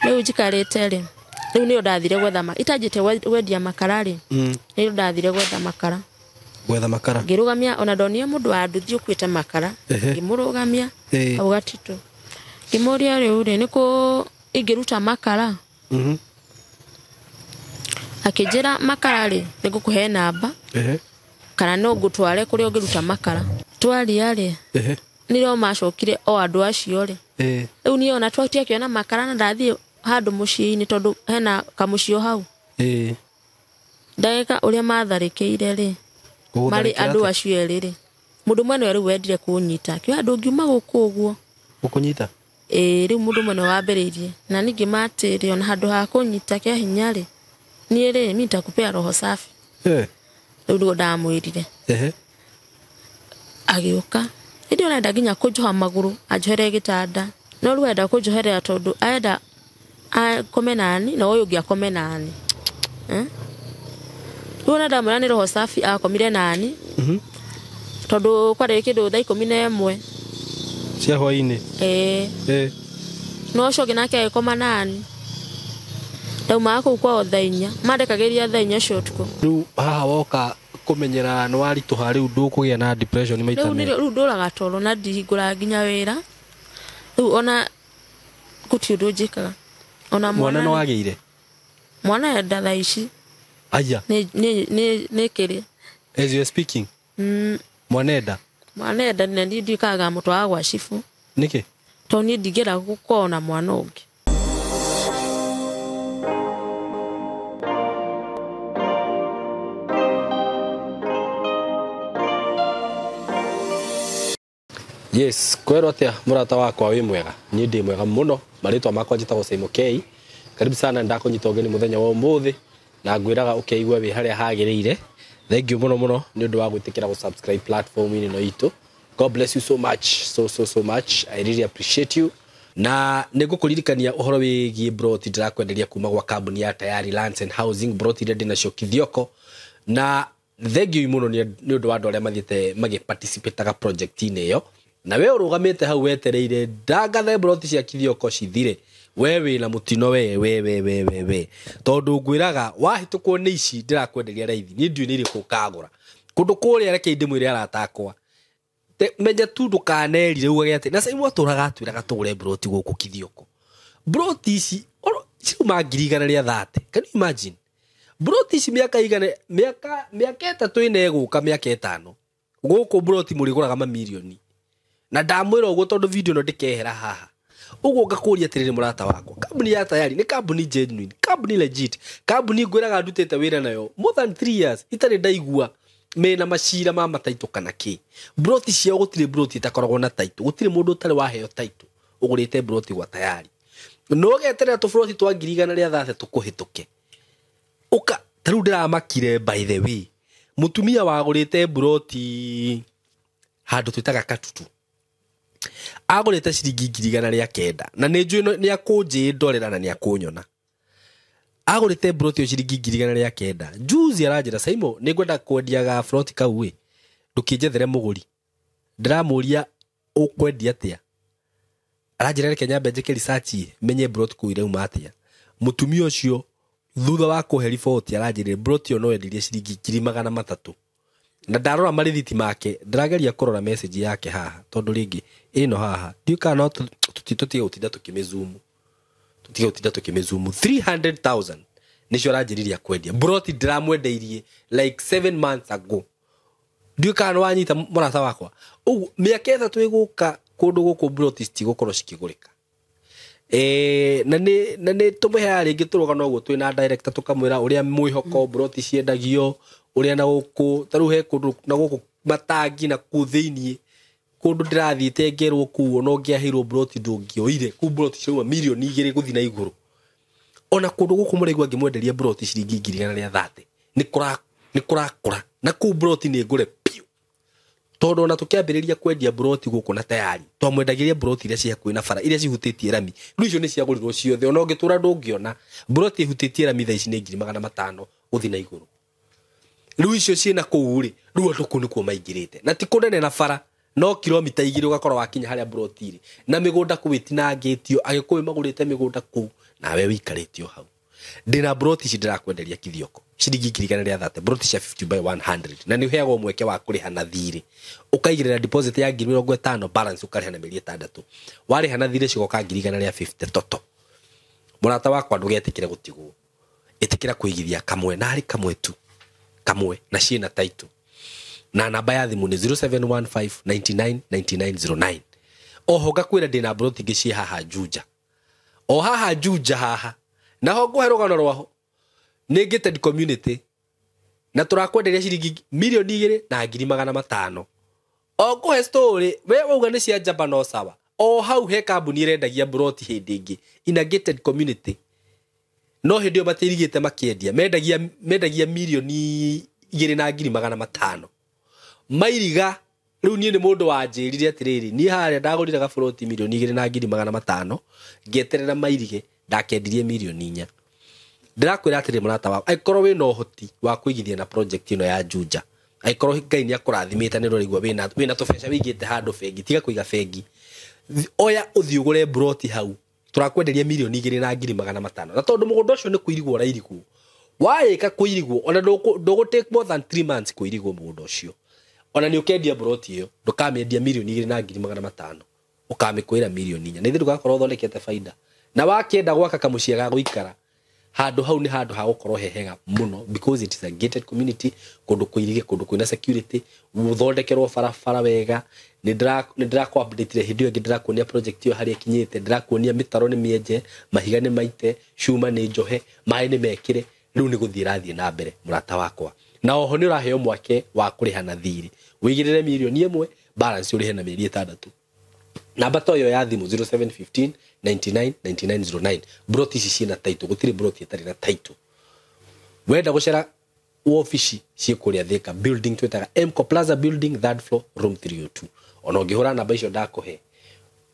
Rĩu njikarĩte rĩ, rĩu nĩyo ndathire gwetha itanjĩte wendia makara rĩ, nĩyo ndathire gwetha makara. Gwetha makara. Ngĩrũgamia ona ndonire mũndũ wa nduthi ũkuĩte makara, ngĩmũrũgamia hau gatitũ. Ngĩmũria rĩu rĩ, nĩkũ ingĩruta makara? Akĩnjĩra makara rĩ, nĩngũkũhe namba kana no ngũtware kũrĩa ũngĩruta makara. Twaria rĩ, nĩrĩo macokire o andũ acio rĩ. Rĩu niĩ ona twatiakĩona makara na ndathiĩ handũ mũciĩ-inĩ tondũ hena kamũciĩ hau. Ndagĩka ũrĩa matharĩkĩire rĩ, marĩ andũ acio erĩ rĩ, mũndũ ũmwe nĩwe rĩu wendire kũnyita. Akiuga ndũngiuma gũkũ ũguo. Gũkũnyita? Ĩĩ, rĩu mũndũ ũmwe nĩwe wambĩrĩirie. Na ningĩ matĩrĩ ona handũ ha kũnyita kĩa hinya rĩ, niĩ rĩ, mi nitakupea roho safi. Rĩu nĩguo ndamwĩrire. Agĩũka. Hĩndĩ ĩyo arenda nginya kũnjoha magũrũ, anjohere gĩtanda. No rĩu arenda kũnjoherera tondũ arenda akome nani na ũyũ ũngĩ akome nani. Rĩu ona ndamwĩra nĩ roho safi akomire nani. Tondũ kwarĩ kĩndũ thaa 11 cia hwainĩ. No ũcio ũngĩ nake agĩkoma nani. Ndaumaga kũu kwao thaa 4. Mandekagĩria thaa 4 cia ũtukũ. Rĩu haha woka kũmenyera nĩ waritũha rĩu ndũkũgĩa na depression maita merĩ. Rĩu ndũraga toro na ndihingũraga nginya wĩra. Rĩu ona gũtirĩ ũndũ njĩkaga. Ona mwana nĩ wagĩire? Mwana enda thaa ici. Aya. Nĩ kĩrĩa. As you are speaking. Mwana enda? Mwana enda na niĩ ndiũkaga mũtwara gwa cibũ. Nĩkĩ? Tondũ niĩ ndingĩenda gũkorwo na mwana ũngĩ. Yes, kwero atia murata wakwa wi mwega. Ni ndi mwega muno. Maritwa makwa njitagwo Saimo K. Karibu sana ndakunyita ũgeni muthenya wa umuthi na ngwiraga ukeigua wi haria hagiriire. Thank you muno muno ni undu wa gwitikira gu subscribe platform ini no itu. God bless you so much, so so so much. I really appreciate you. Na nĩngũkũririkania ũhoro wĩgiĩ broti ndĩrakwenderia kuma gwa kambuni ya Tayari Lands and Housing, broti iria ndĩnacio Kithioko. Na thank you muno nĩ ũndũ wa andũ arĩa mathiĩte magĩparticipataga project-inĩ ĩyo. Na we ũrũgamĩte hau wetereire ndangathe broti cia Kithioko cithire. We wĩna mũtino we we we we we we. Tondũ ngwĩraga wahĩtũkwo nĩ ici ndĩrakwenderia raithi, niĩ ndiũĩ nĩ irĩkũ ũkagũra. Kũndũ kũrĩa reke ndĩmwĩre arata akwa. Menya tu ndũkanerire ugage atĩ na Saimo atũraga atwĩraga tũgũre broti gũkũ Kithioko. Broti ici ciuma 130,000. Can you imagine? Broti ici mĩaka igana, mĩaka 3 ĩna ĩgũka, mĩaka 5. Gũkũ broti mũrĩgũraga mamirioni. Na ndamwĩra ũguo tondũ video ĩno ndĩkehera haha. Ũguo ngakũria atĩrĩrĩ mũrata wakwa, kambuni ya Tayari nĩ kambuni genuine, kambuni legit, kambuni ngwĩraga ndutĩte wĩra nayo more than 3 years itarĩ ndaigua mena macira ma mataitũ kana kĩ. Broti ciao gũtirĩ broti ĩtakoragwo na taitũ, gũtirĩ mũndũ ũtarĩ waheo taitũ ũgũrĩte broti gwa Tayari. No ũgeterera tũbroti twa 130,000 tũkũhĩtũke. Ũka ta rĩu ndĩramakire by the way, mũtumia wagũrĩte broti handũ twĩtaga Katutu. Agũrĩte ciringi 109,000 na nĩ njũĩ nĩ akũnjĩ ndorera na nĩ akũnyona. Agũrĩte broti ĩyo ciringi 109,000. Juzi aranjĩra Saimo nĩ ngwenda kwendia ga broti kau ĩ, ndũkĩnjethere mũgũri. Ndĩramũria ũkwendia atĩa? Aranjĩra reke nyambe njĩke research menye broti kũu irauma atĩa. Mũtumia ũcio thutha wa kũhe riboti aranjĩrire broti ĩyo no endirie ciringi 300,000. Na ndarora marithiti make, ndĩrageria kũrora message yake haha tondũ rĩngĩ ĩno haha ndiũĩ kana no tũtige gũtinda tũkĩmĩzoom. Tũtige gũtinda tũkĩmĩzoom. 300,000 nĩcio aranjĩrire kwendia. Broti ndĩramwendeirie like 7 months ago. Ndiũĩ kana nĩwanyita mũrata wakwa. Ũguo mĩaka 3 ĩgũka kũndũ gũkũ broti citigũkorwo cikĩgũrĩka. Na nĩ tũmũheaga rĩngĩ tũrũgano ũguo twĩna director tũkamwĩra ũrĩa mwĩhoko broti ciendagio, ũrĩa na gũkũ, ta rĩu he kũndũ na gũkũ matangi na kũu thĩiniĩ, kũndũ ndĩrathiĩte ngerwo kũu ona ũngĩaheirwo broti ndũngĩoire, kũu broti ciauma mirioni 2 gũthiĩ na igũrũ. Ona kũndũ gũkũ mũraigua ngĩmwenderia broti ciringi 130,000. Nĩ kũrakũra. Na kũu broti nĩ ngũre biũ. Tondũ ona tũkĩambĩrĩria kwendia broti gũkũ na Tayari, twamwendagĩria broti iria ciĩ hakuhĩ na bara, iria cihutĩtie rami. Rĩu icio nĩ ciagũrirwo ciothe, ona ũngĩtũra ndũngĩona. Broti ĩhutĩtie rami thaa ici nĩ 500,000 gũthiĩ na igũrũ. Rĩu icio ciĩna kũu rĩ, rĩu andũ kũu nĩkuo maingĩrĩte. Na ti kũnene na bara, no kilomita 2 ũgakorwo wakinya harĩa broti ĩrĩ. Na mĩgũnda kũu ĩtinangĩtio, Agĩkũyũ magũrĩte mĩgũnda kũu Nawe wĩikarĩte o hau. Ndĩna broti ici ndĩrakwenderia Kithioko ciringi 130,000, broti cia 50 by 100, na nĩ ũheagwo mweke wa kũrĩha na thirĩ. Ũkaigĩrĩra deposit ya 50,000, balance ũkarĩha na mĩeri 6. Warĩha na thirĩ cigoka 150,000 toto. Mũrata wakwa, ndũgetĩkĩre gũtigwo, ĩtĩkĩra kũigithia kamwe na harĩ kamwe tu, kamwe na ciĩna title. Na namba ya thimũ nĩ 0715 99 9909. Oho ngakwĩra ndĩna broti ingĩ ciĩ haha Juja, o haha Juja haha, naho ngũhe rũgano rwaho nĩ gated community, na tũrakwenderia ciringi 2,500,000. O ngũhe story, we wauga nĩ cia njamba, no sawa. O hau he kambuni ĩrendagia broti hĩndĩ ĩngĩ in a gated community, no hĩndĩ ĩyo matirigĩte makĩendia, mendagia 2,500,000 mairiga. Rĩu niĩ nĩ mũndũ wanjĩrire atĩrĩrĩ, niĩ harĩa ndagũrire gaburoti 2,500,000, ngĩeterera mairige, ndakendirie 4 million. Ndĩrakwĩra atĩrĩ, mũrata wakwa, angĩkorwo wĩna ũhoti wa kũigithia na project ĩno ya Juja, angĩkorwo Ngai nĩ akũrathimĩte, nĩ ũraigua wĩna tũbeca wĩigĩte handũ bengi, tiga kũiga bengi, oya ũthiĩ ũgũre broti hau tũrakwenderia 2,500,000. Na tondũ mũgũnda ũcio nĩ kũirigwo ũrairigwo, warĩka kũirigwo, ona ndũgũ take more than 3 months kũirigwo mũgũnda ũcio, ona nĩ ũkendia broti ĩyo, ndũkamĩendia 2,500,000, ũkamĩkwĩra 4 million, na ithuĩ ndũgakorwo ũthondekete baida. Na wakĩenda gwaka kamũciĩ ga gũikara handũ hau, nĩ handũ ha gũkorwo he hega mũno, because it is a gated community, kũndũ kũirige, kũndũ kwĩna security, gũthondekerwo barabara wega. Nĩ ndĩrakũ update hĩndĩ ĩyo ĩngĩ, ndĩrakuonia project ĩyo harĩa ĩkinyĩte, ndĩrakuonia mĩtaro nĩ mĩenje, mahiga nĩ maite, cuma nĩ njohe, maĩ nĩ mekĩre, rĩu nĩ gũthiĩ ĩrathiĩ na mbere, mũrata wakwa. Na oho nĩ ũraheo mwake wa kũrĩha na thirĩ, wĩigĩrĩre 1 million, balance ũrĩhe na mĩeri 6. Namba to ĩyo ya thimũ, 0715 99 9909. Broti ici ciĩna title, gũtirĩ broti ĩtarĩ na title. Wenda gũcera wobici, ciĩ kũrĩa Thika building twĩtaga Mco Plaza building, third floor, room 302. Ona ũngĩhũra namba icio ndakũhe,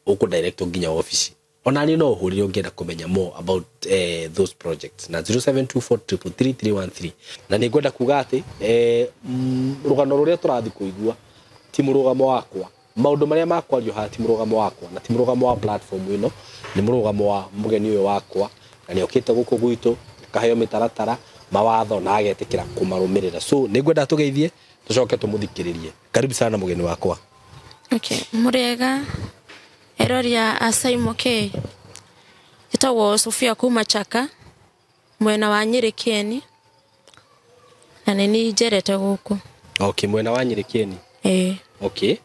ũkũ direct nginya wobici. Ona niĩ no ũhũrĩre ũngĩenda kũmenya more about those projects na 0724333313. Na nĩ ngwenda kuga atĩ rũgano rũrĩa tũrathiĩ kũigua ti mũrũgamo wakwa, maũndũ marĩa makwario haha ti mũrũgamo wakwa na ti mũrũgamo wa platform ĩno, nĩ mũrũgamo wa mũgeni ũyũ wakwa, na nĩ okĩte gũkũ gwitũ akaheo mĩtaratara, mawatho, na agetĩkĩra kũmarũmĩrĩra. So nĩ ngwenda tũgeithie, tũcoke tũmũthikĩrĩrie. Karibu sana, mũgeni wakwa. Okay, mũrĩega erori a Saimo K. Njĩtagwo Sofia kuma Chaka, mwena wa Nyĩrĩ Kĩeni, na nĩ niĩ njerete gũkũ. Okay, mwena wa Nyĩrĩ Kĩeni. Ĩĩ. Okay,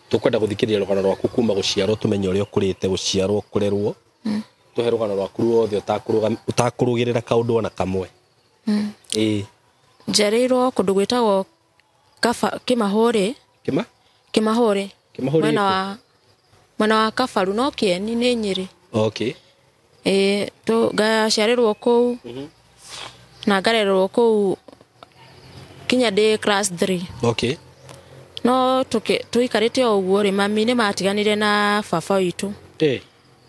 tũkwenda gũthikĩrĩria rũgano rwaku kuma gũciarwo, tũmenye ũrĩa ũkũrĩte, gũciarwo, kũrerwo. Tũhe rũgano rwaku ruothe ũtakũrũgĩrĩra kaũndũ ona kamwe. Ĩĩ. Njereirwo kũndũ gwĩtagwo Kĩmahũrĩ. Kĩma? Kĩmahũrĩ. Kĩmahũrĩ. Mwena ĩkũ? Mwena wa Kabaru, no Kĩeni nĩ Nyĩrĩ. Ĩĩ, ngaciarĩrwo kũu na ngarererwo kũu kinya ndĩ class 3. No tũikarĩte o ũguo rĩ, mami nĩ matiganire na baba witũ.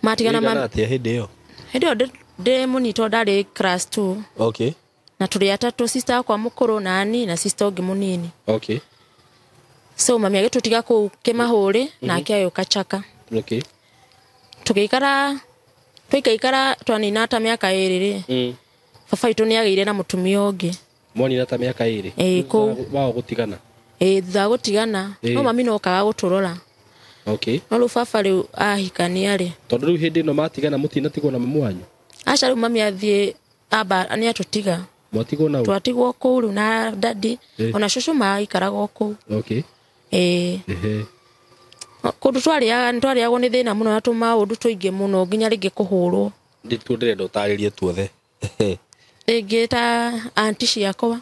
Matigana Ũigana mami atĩa hĩndĩ ĩyo? Hĩndĩ ĩyo ndĩ mũnini tondũ ndarĩ class 2. Na tũrĩ atatũ, sister wakwa mũkũrũ nani na sister ũngĩ mũnini. So mami agĩtũtiga kũu Kĩmahũrĩ, nake agĩũka Chaka. Tũgĩikara, twaikaikara, twanina ta mĩaka 2 rĩ, baba witũ nĩ agĩire na mũtumia ũngĩ. Mwanina ta mĩaka 2? Ĩĩ, kũu. Wao gũtigana? Ĩĩ, thutha wa gũtigana. No mami no okaga gũtũrora. No rĩu baba rĩu ahikania rĩ, Tondũ rĩu hĩndĩ ĩno matigana, mũtinatigwo na mamu wanyu? Aca, rĩu mami athiĩ amba nĩ atũtiga. Mwatigwo nau? Twatigwo kũu rĩu na dadi. Ona cũcũ maikaraga o kũu. Ĩĩ. Kũndũ twarĩaga, nĩ twarĩagwo nĩ thĩna mũno na tũmaũndũ tũingĩ mũno, nginya rĩngĩ kũhũrwo. Ndĩtuo ndĩrenda ũtarĩrie tuothe. Rĩngĩ ta anti ciakwa,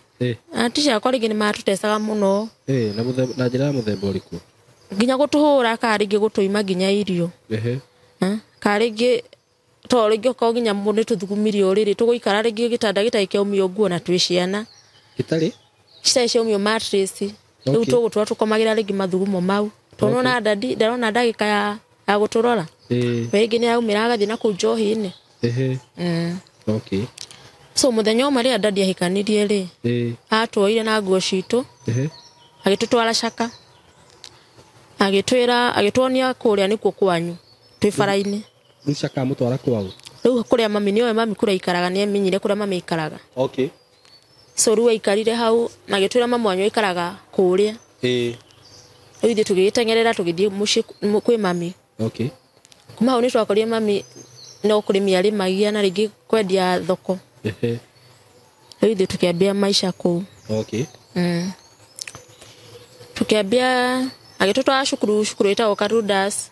anti ciakwa rĩngĩ nĩ matũtecaga mũno. Na njĩra ya mũthemba ũrĩkũ? Nginya gũtũhũra, kana rĩngĩ gũtũima nginya irio. Kana rĩngĩ to rĩngĩ okorwo nginya mũndũ nĩ tũthugumire ũrĩrĩ, tũgũikara rĩngĩ gĩtanda gĩtarĩ kĩaumio nguo na twĩ ciana. Gĩtarĩ? Citarĩ ciaumio mattress rĩu. Tũgũtũra tũkomagĩra rĩngĩ mathugumo mau, tondũ ona dadi ndarona ndagĩka ya gũtũrora. We rĩngĩ nĩ araumĩra agathiĩ na kũu njohi-inĩ. So mũthenya ũmwe rĩrĩa dadi ahikanirie rĩ, atuoire na nguo citũ, agĩtũtwara Caka, agĩtwĩra, agĩtuonia kũrĩa nĩkuo kwanyu twĩ bara-inĩ. Rĩu Caka amũtwara kwao? Rĩu kũrĩa mami nĩoĩ mami kũrĩa aikaraga, nĩamenyire kũrĩa mami aikaraga. Okay. So rĩu aikarire hau na agĩtwĩra mamu wanyu aikaraga kũrĩa. Ĩĩ. Rĩu ithuĩ tũgĩgĩteng'erera tũgĩthiĩ mũciĩ kwĩ mami. Okay. Kuma hau nĩtwakorire mami no kũrĩmia arĩmagia na rĩngĩ kwendia thoko. Ehe. Rĩu ithuĩ tũkĩambia maica kũu. Okay. Tũkĩambia agĩtũtwara cukuru, cukuru ĩtagwo Karundas.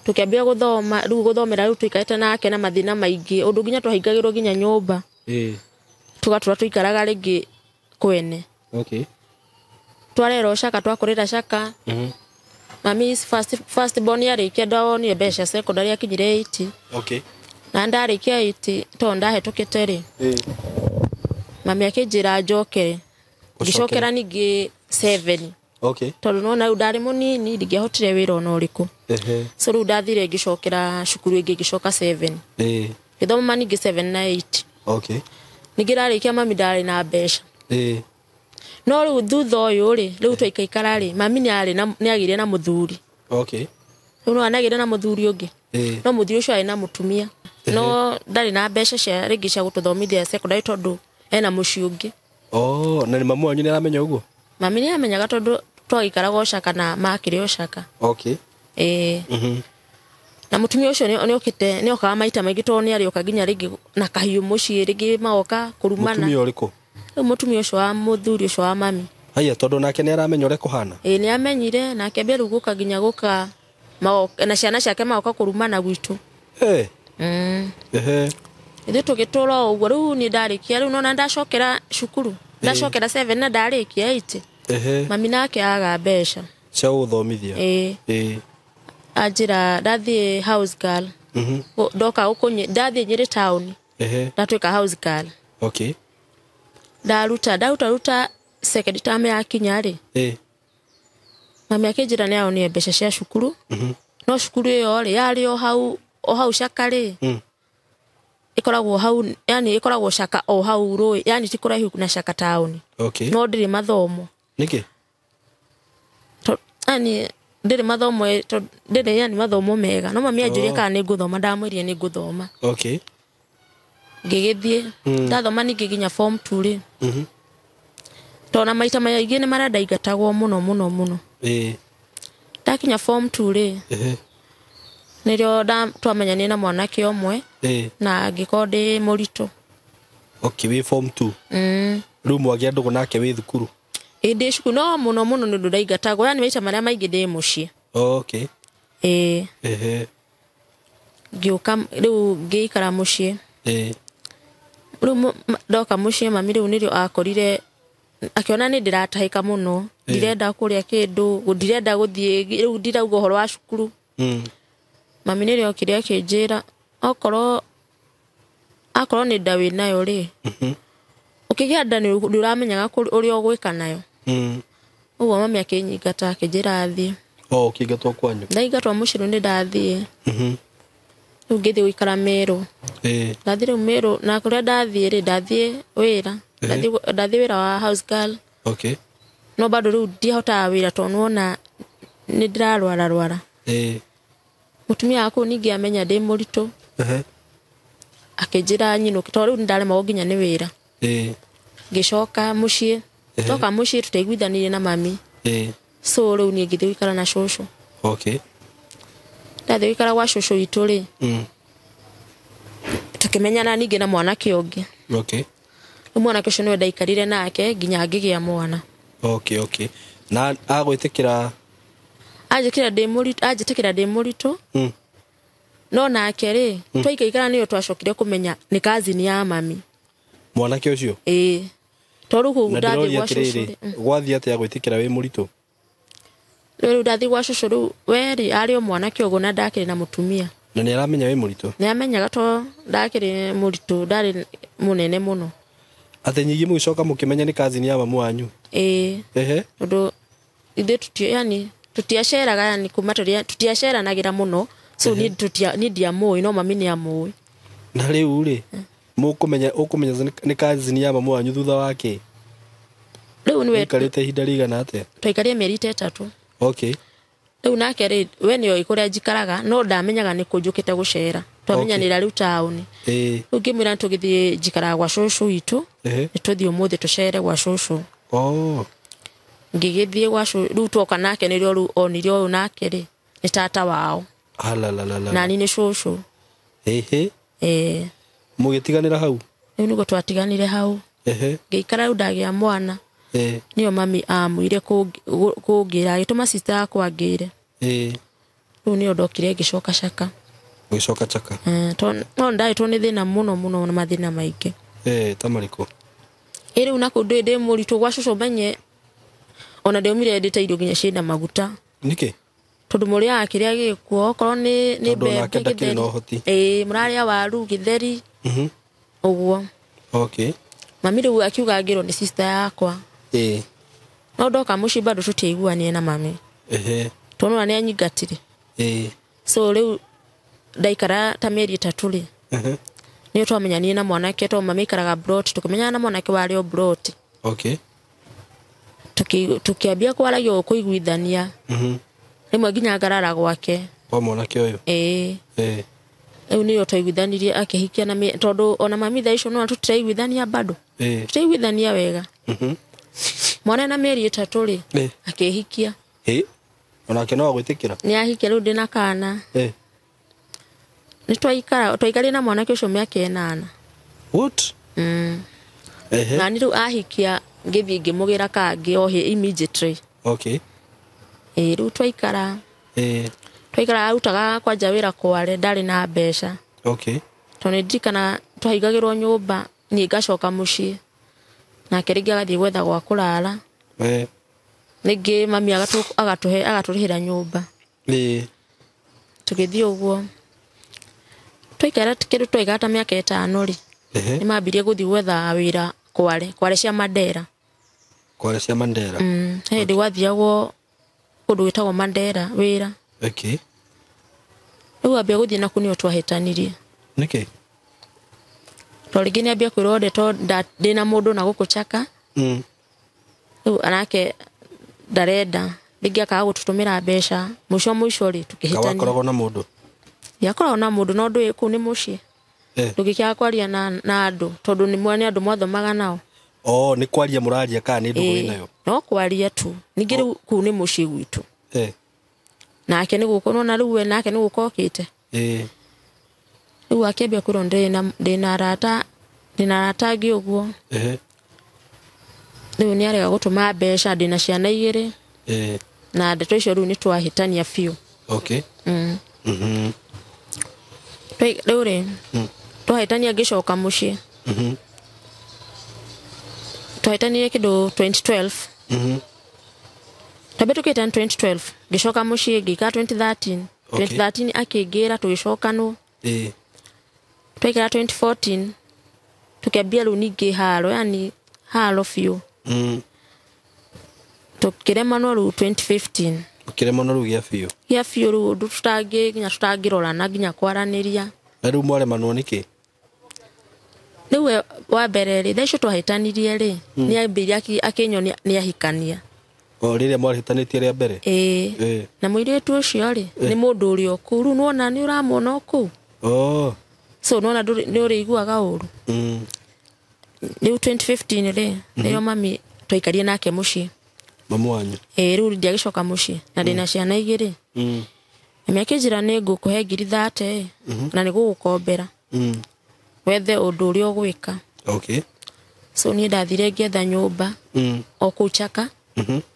Tũkĩambia gũthoma, rĩu gũthomera rĩu tũikarĩte nake na mathĩna maingĩ, ũndũ nginya twahingagĩrwo nginya nyũmba. Ĩĩ. Tũgatũra tũikaraga rĩngĩ kwene. Okay. Twarerwo Caka, twakũrĩra Caka. Mami first born yarĩkia ndonire mbeca secondary akinyire 8. Okay. Na ndarĩkia 8 tondũ ndahetũkĩte rĩ. Ĩĩ. Mami akĩnjĩra njokere. Ngĩcokera ningĩ 7. Okay. Tondũ nona rĩu ndarĩ mũnini ndingĩahotire wĩra ona ũrĩkũ. Ehe. So rĩu ndathire ngĩcokera cukuru ĩngĩ ngĩcoka 7. Ĩĩ. Ngĩthoma ningĩ 7 na 8. Okay. Ningĩ ndarĩkia mami ndarĩ na mbeca. Ĩĩ. No rĩu thutha ũyũ rĩ, rĩu twaikaikara rĩ, mami nĩagĩire na mũthuri. Okay. Rĩu no anagĩire na mũthuri ũngĩ. Ĩĩ. No mũthuri ũcio arĩ na mũtumia. No ndarĩ na mbeca cia rĩngĩ cia gũtũthomithia secondary tondũ ena mũciĩ ũngĩ. Oh, na nĩ mamu wanyu nĩaramenya ũguo? Mami nĩamenyaga tondũ twagĩikaraga o Caka na makĩrĩ o Caka. Okay. Ĩĩ. Na mũtumia ũcio nĩokĩte, nĩokaga maita maingĩ tondũ nĩarĩoka nginya rĩngĩ na kahiũ mũciĩ, rĩngĩ magoka kũrumana. Mũtumia ũrĩkũ? Rĩu mũtumia ũcio wa mũthuri ũcio wa mami. Haiya, tondũ nake nĩaramenya ũrĩa kũhana? Ĩĩ, nĩamenyire na akĩambia rĩu gũka nginya gũka magoka, na ciana ciake magoka kũrumana gwitũ. Ĩĩ. Ehe. Ithuĩ tũgĩtũra o ũguo, rĩu niĩ ndarĩkia, rĩu nona ndacokera cukuru. Ndacokera 7 na ndarĩkia 8. Ehe. Mami nake aga mbeca. Cia gũthomithia. Ĩĩ. Ĩĩ. Anjĩra ndathiĩ house girl. Ndoka gũkũ ndathiĩ Nyĩrĩ town. Ehe. Ndatuĩka house girl. Okay. Ndaruta ruta second term yakinya rĩ. Ĩĩ. Mami akĩnjĩra nĩaonire mbeca cia cukuru. No cukuru ĩyo rĩ, yarĩ o hau Caka rĩ. Ĩkoragwo hau, yani ĩkoragwo Caka o hau rũĩ, yani ti kũraihu na Caka town. Okay. No ndĩrĩ mathomo. Nĩkĩ? Yani ndĩrĩ mathomo, ndĩrĩ yani mathomo mega. No mami anjũria kana nĩngũthoma, ndamwĩrire nĩngũthoma. Okay. Ngĩgĩthiĩ. Ndathoma ningĩ nginya form 2 rĩ. Tondũ na maita maingĩ nĩ marĩa ndaingatagwo mũno mũno mũno. Ĩĩ. Ndakinya form 2 rĩ. Ehe. Nĩrĩo twamenyanire na mwanake ũmwe. Ĩĩ. Na ngĩkorwo ndĩ mũritũ. Okay, wĩ form 2. Rĩu mwagĩa ndũgũ nake wĩ thukuru? Ĩĩ, ndĩ cukuru, no mũno mũno nĩ ũndũ ndaingatagwo, yani maita marĩa maingĩ ndĩ mũciĩ. Okay. Ĩĩ. Ehe. Ngĩũka rĩu ngĩikara mũciĩ. Ĩĩ. Rĩu ndoka mũciĩ mami rĩu nĩrĩo akorire akĩona nĩ ndĩratahĩka mũno, ndirenda kũrĩa kĩndũ, ndirenda gũthiĩ, rĩu ndirauga ũhoro wa cukuru. Mami nĩrĩo okire akĩnjĩra okorwo akorwo nĩ nda wĩ nayo rĩ, ũkĩgĩa nda nĩ ũramenyaga ũrĩa ũgwĩka nayo. Ũguo mami akĩnyingata akĩnjĩra thiĩ. Oh, ũkĩingatwo kwanyu? Ndaingatwo mũciĩ rĩu nĩ ndathiĩ. Rĩu ngĩthiĩ gũikara Meru. Ĩĩ. Ndathiĩ rĩu Meru, na kũrĩa ndathiĩ rĩ, ndathiĩ wĩra. Ndathiĩ wĩra wa house girl. Okay. No bado rĩu ndiahotaga wĩra tondũ nĩwona nĩ ndĩrarwara rwara. Ĩĩ. Mũtumia wa kũu ningĩ amenya ndĩ mũritũ. Ehe. Akĩnjĩra nyinũke tondũ rĩu nĩndaremagwo nginya nĩ wĩra. Ĩĩ. Ngĩcoka mũciĩ. Ndoka mũciĩ tũtiaiguithanirie na mami. Ĩĩ. So rĩu niĩ ngĩthiĩ gũikara na cũcũ. Okay. Ndathiĩ gũikara gwa cũcũ witũ rĩ. Tũkĩmenyana ningĩ na mwanake ũngĩ. Okay. Rĩu mwanake ũcio nĩwe ndaikarire nake nginya ngĩgĩa mwana. Okay, okay. Na agwĩtĩkĩra? Anjĩtĩkĩra ndĩ mũritũ, anjĩtĩkĩra ndĩ mũritũ. No nake rĩ, twaikaikara nĩyo twacokire kũmenya nĩ cousin ya mami. Mwanake ũcio? Ĩĩ. Tondũ kũu Na ndathiĩ ndĩroria gwa cũcũ atĩrĩrĩ, rĩ. gwathiĩ atĩa gwĩtĩkĩra wĩ mũritũ? Rĩu ndathiĩ gwa cũcũ rĩu, we rĩ, arĩ o mwanake ũguo na ndakĩrĩ na mũtumia. Na nĩ aramenya wĩ mũritũ? Nĩ amenyaga tondũ ndakĩrĩ mũritũ, ndarĩ mũnene mũno. Atĩ nyingĩ mũgĩcoka mũkĩmenya nĩ cousin ya mamu wanyu? Ĩĩ. Ehe. Tondũ ithuĩ yani tũtiaceraga, yani kuma tũtiaceranagĩra mũno. So niĩ ndiamũĩ, no mami nĩamũĩ. Na rĩu rĩ, mũkũmenya, ũkũmenya nĩ cousin ya mamu wanyu thutha wa kĩ? Rĩu nĩwe Mũikarĩte ihinda rĩigana atĩa? Twaikarire mĩeri ta 3. Okay. Rĩu nake rĩ, we nĩoĩ kũrĩa njikaraga, no ndamenyaga nĩ kũ njũkĩte gũcera. Twamenyanĩra rĩu taũni. Rĩu ngĩmwĩra tũgĩthiĩ njikaraga gwa cũcũ witũ. Nĩtũthiĩ ũmũthĩ tũcere gwa cũcũ. Ngĩgĩthiĩ gwa cũcũ rĩu twoka nake nĩrĩo rĩu onire ũyũ nake rĩ nĩ tata wao. Nani nĩ cũcũ. Mũgĩtiganĩra hau? Rĩu nĩguo twatiganire hau. Ngĩikara rĩu ndagĩa mwana. Nĩyo mami amwire kũngĩra agĩtũma sister yakwa angĩre. Rĩu nĩyo ndokire ngĩcoka Caka. Gũgĩcoka Chaka. No ndarĩtwo nĩ thĩna mũno mũno na mathĩna maingĩ. Ta marĩkũ? Rĩu nakuo ndĩ mũritũ gwa cũcũ menye ona ndĩaumire ndĩte irio nginya ciĩna maguta. Nĩkĩ? Tondũ mũrĩaga kĩrĩa gĩkuo okorwo nĩ mbembe gĩtheri. Mũrarĩa waru gĩtheri. Ũguo. Mami rĩu akiuga ngĩrwo nĩ sister yakwa. No ndoka mũciĩ bado tũtiaiguanire na mami. Tondũ nĩ anyingatire. So rĩu ndaikara ta mĩeri 3 rĩ. Nĩyo twamenyanire na mwanake tondũ mami aikaraga broti, tũkĩmenyana na mwanake warĩ o broti. Tukiambia kwaragia kũiguithania. Rĩmwe nginya ngarara gwake. Kwa mwanake ũyũ? Rĩu nĩyo twaiguithanirie akĩhikia na tondũ ona mami thaa icio no tũtiraiguithania bado. Tũtiraiguithania wega. Mwana na mĩeri 3 rĩ akĩhikia. Onake no agwĩtĩkĩra? Nĩ ahikia rĩu ndĩna kana. Nĩ twaikarire na mwanake ũcio mĩaka 8. What? Na nĩ rĩu ahikia ngĩthiĩ ngĩmũgĩra kangĩ o immediately. Rĩu twaikara. Twaikara arutaga kwanja wĩra kware ndarĩ na mbeca. Tondũ nĩ ndirikana twahingagĩrwo nyũmba niĩ ngacoka mũciĩ. Nake rĩngĩ agathiĩ gwetha gwa kũrara. Rĩngĩ mami agatũhe agatũrĩhĩra nyũmba. Tũgĩthiĩ ũguo. Twaikara kĩndũ twaikara ta mĩaka 5 rĩ. Nĩ mambirie gũthiĩ gwetha wĩra kware cia Mandera. Kware cia Mandera. Hĩndĩ gwathiagwo kũndũ gwĩtagwo Mandera wĩra. Rĩu ambia gũthiĩ nakuo nĩyo twahĩtanirie. Nĩkĩ? Tondũ rĩngĩ nĩambia kwĩrwo ndeto ndĩna mũndũ na gũkũ Chaka. Rĩu anake ndarenda rĩngĩ akaga gũtũtũmĩra mbeca mũico mũico rĩ tũkĩhĩtania. Kawakoragwo na mũndũ? Ndiakoragwo na mũndũ no ndũĩ kũu nĩ mũciĩ. Ndũngĩkĩaga kwaria na andũ tondũ nĩ mwene andũ mwathomaga nao. Nĩ kwaria mũraria kana nĩ ndũgũ wĩnayo? No kwaria tu. Ningĩ rĩu kũu nĩ mũciĩ gwitũ. Nake nĩ gũkũ nona rĩu we nake nĩ gũka okĩte. Rĩu akĩambia kwĩrwo ndĩna arata angĩ ũguo. Rĩu nĩ arega gũtũma mbeca ndĩna ciana 2. Na ndeto icio rĩu nĩ twahĩtania biũ. Rĩu rĩ twahĩtania ngĩcoka mũciĩ. Twahĩtanirie kĩndũ 2012. Twambia tũkĩhĩtania 2012 ngĩcoka mũciĩ ngĩikara 2013. 2013 akĩngĩra tũgĩcokanwo. Twaikara 2014 tũkĩambia rĩu ningĩ haro yani haro biũ. Tũkĩremanwo rĩu 2015. Ũkĩremanwo rĩu gĩa biũ? Gĩa biũ rĩu ũndũ nginya tũtangĩrorana nginya kwaranĩria. Na rĩu mwaremanwo nĩkĩ? Rĩu wa mbere rĩ thaa icio twahĩtanirie rĩ nĩ ambĩrĩria akĩnyonia nĩ ahikania. O rĩrĩa mwarĩhĩtanĩtie rĩa mbere? Na mũirĩtu ũcio rĩ nĩ mũndũ ũrĩa ũkũu rĩu nĩwona nĩ ũramuona o kũu. So nĩwona nĩ ũrĩiguaga ũru. Rĩu 2015 rĩ nĩrĩo mami twaikarire nake mũciĩ. Mamu wanyu? Rĩu ndiagĩcoka mũciĩ na ndĩna ciana 2. Mami akĩnjĩra nĩ ngũkũhe ngiri 30 na nĩ gũgũkombera. Wethe ũndũ ũrĩa ũgwĩka. So niĩ ndathire ngĩetha nyũmba o kũu Chaka.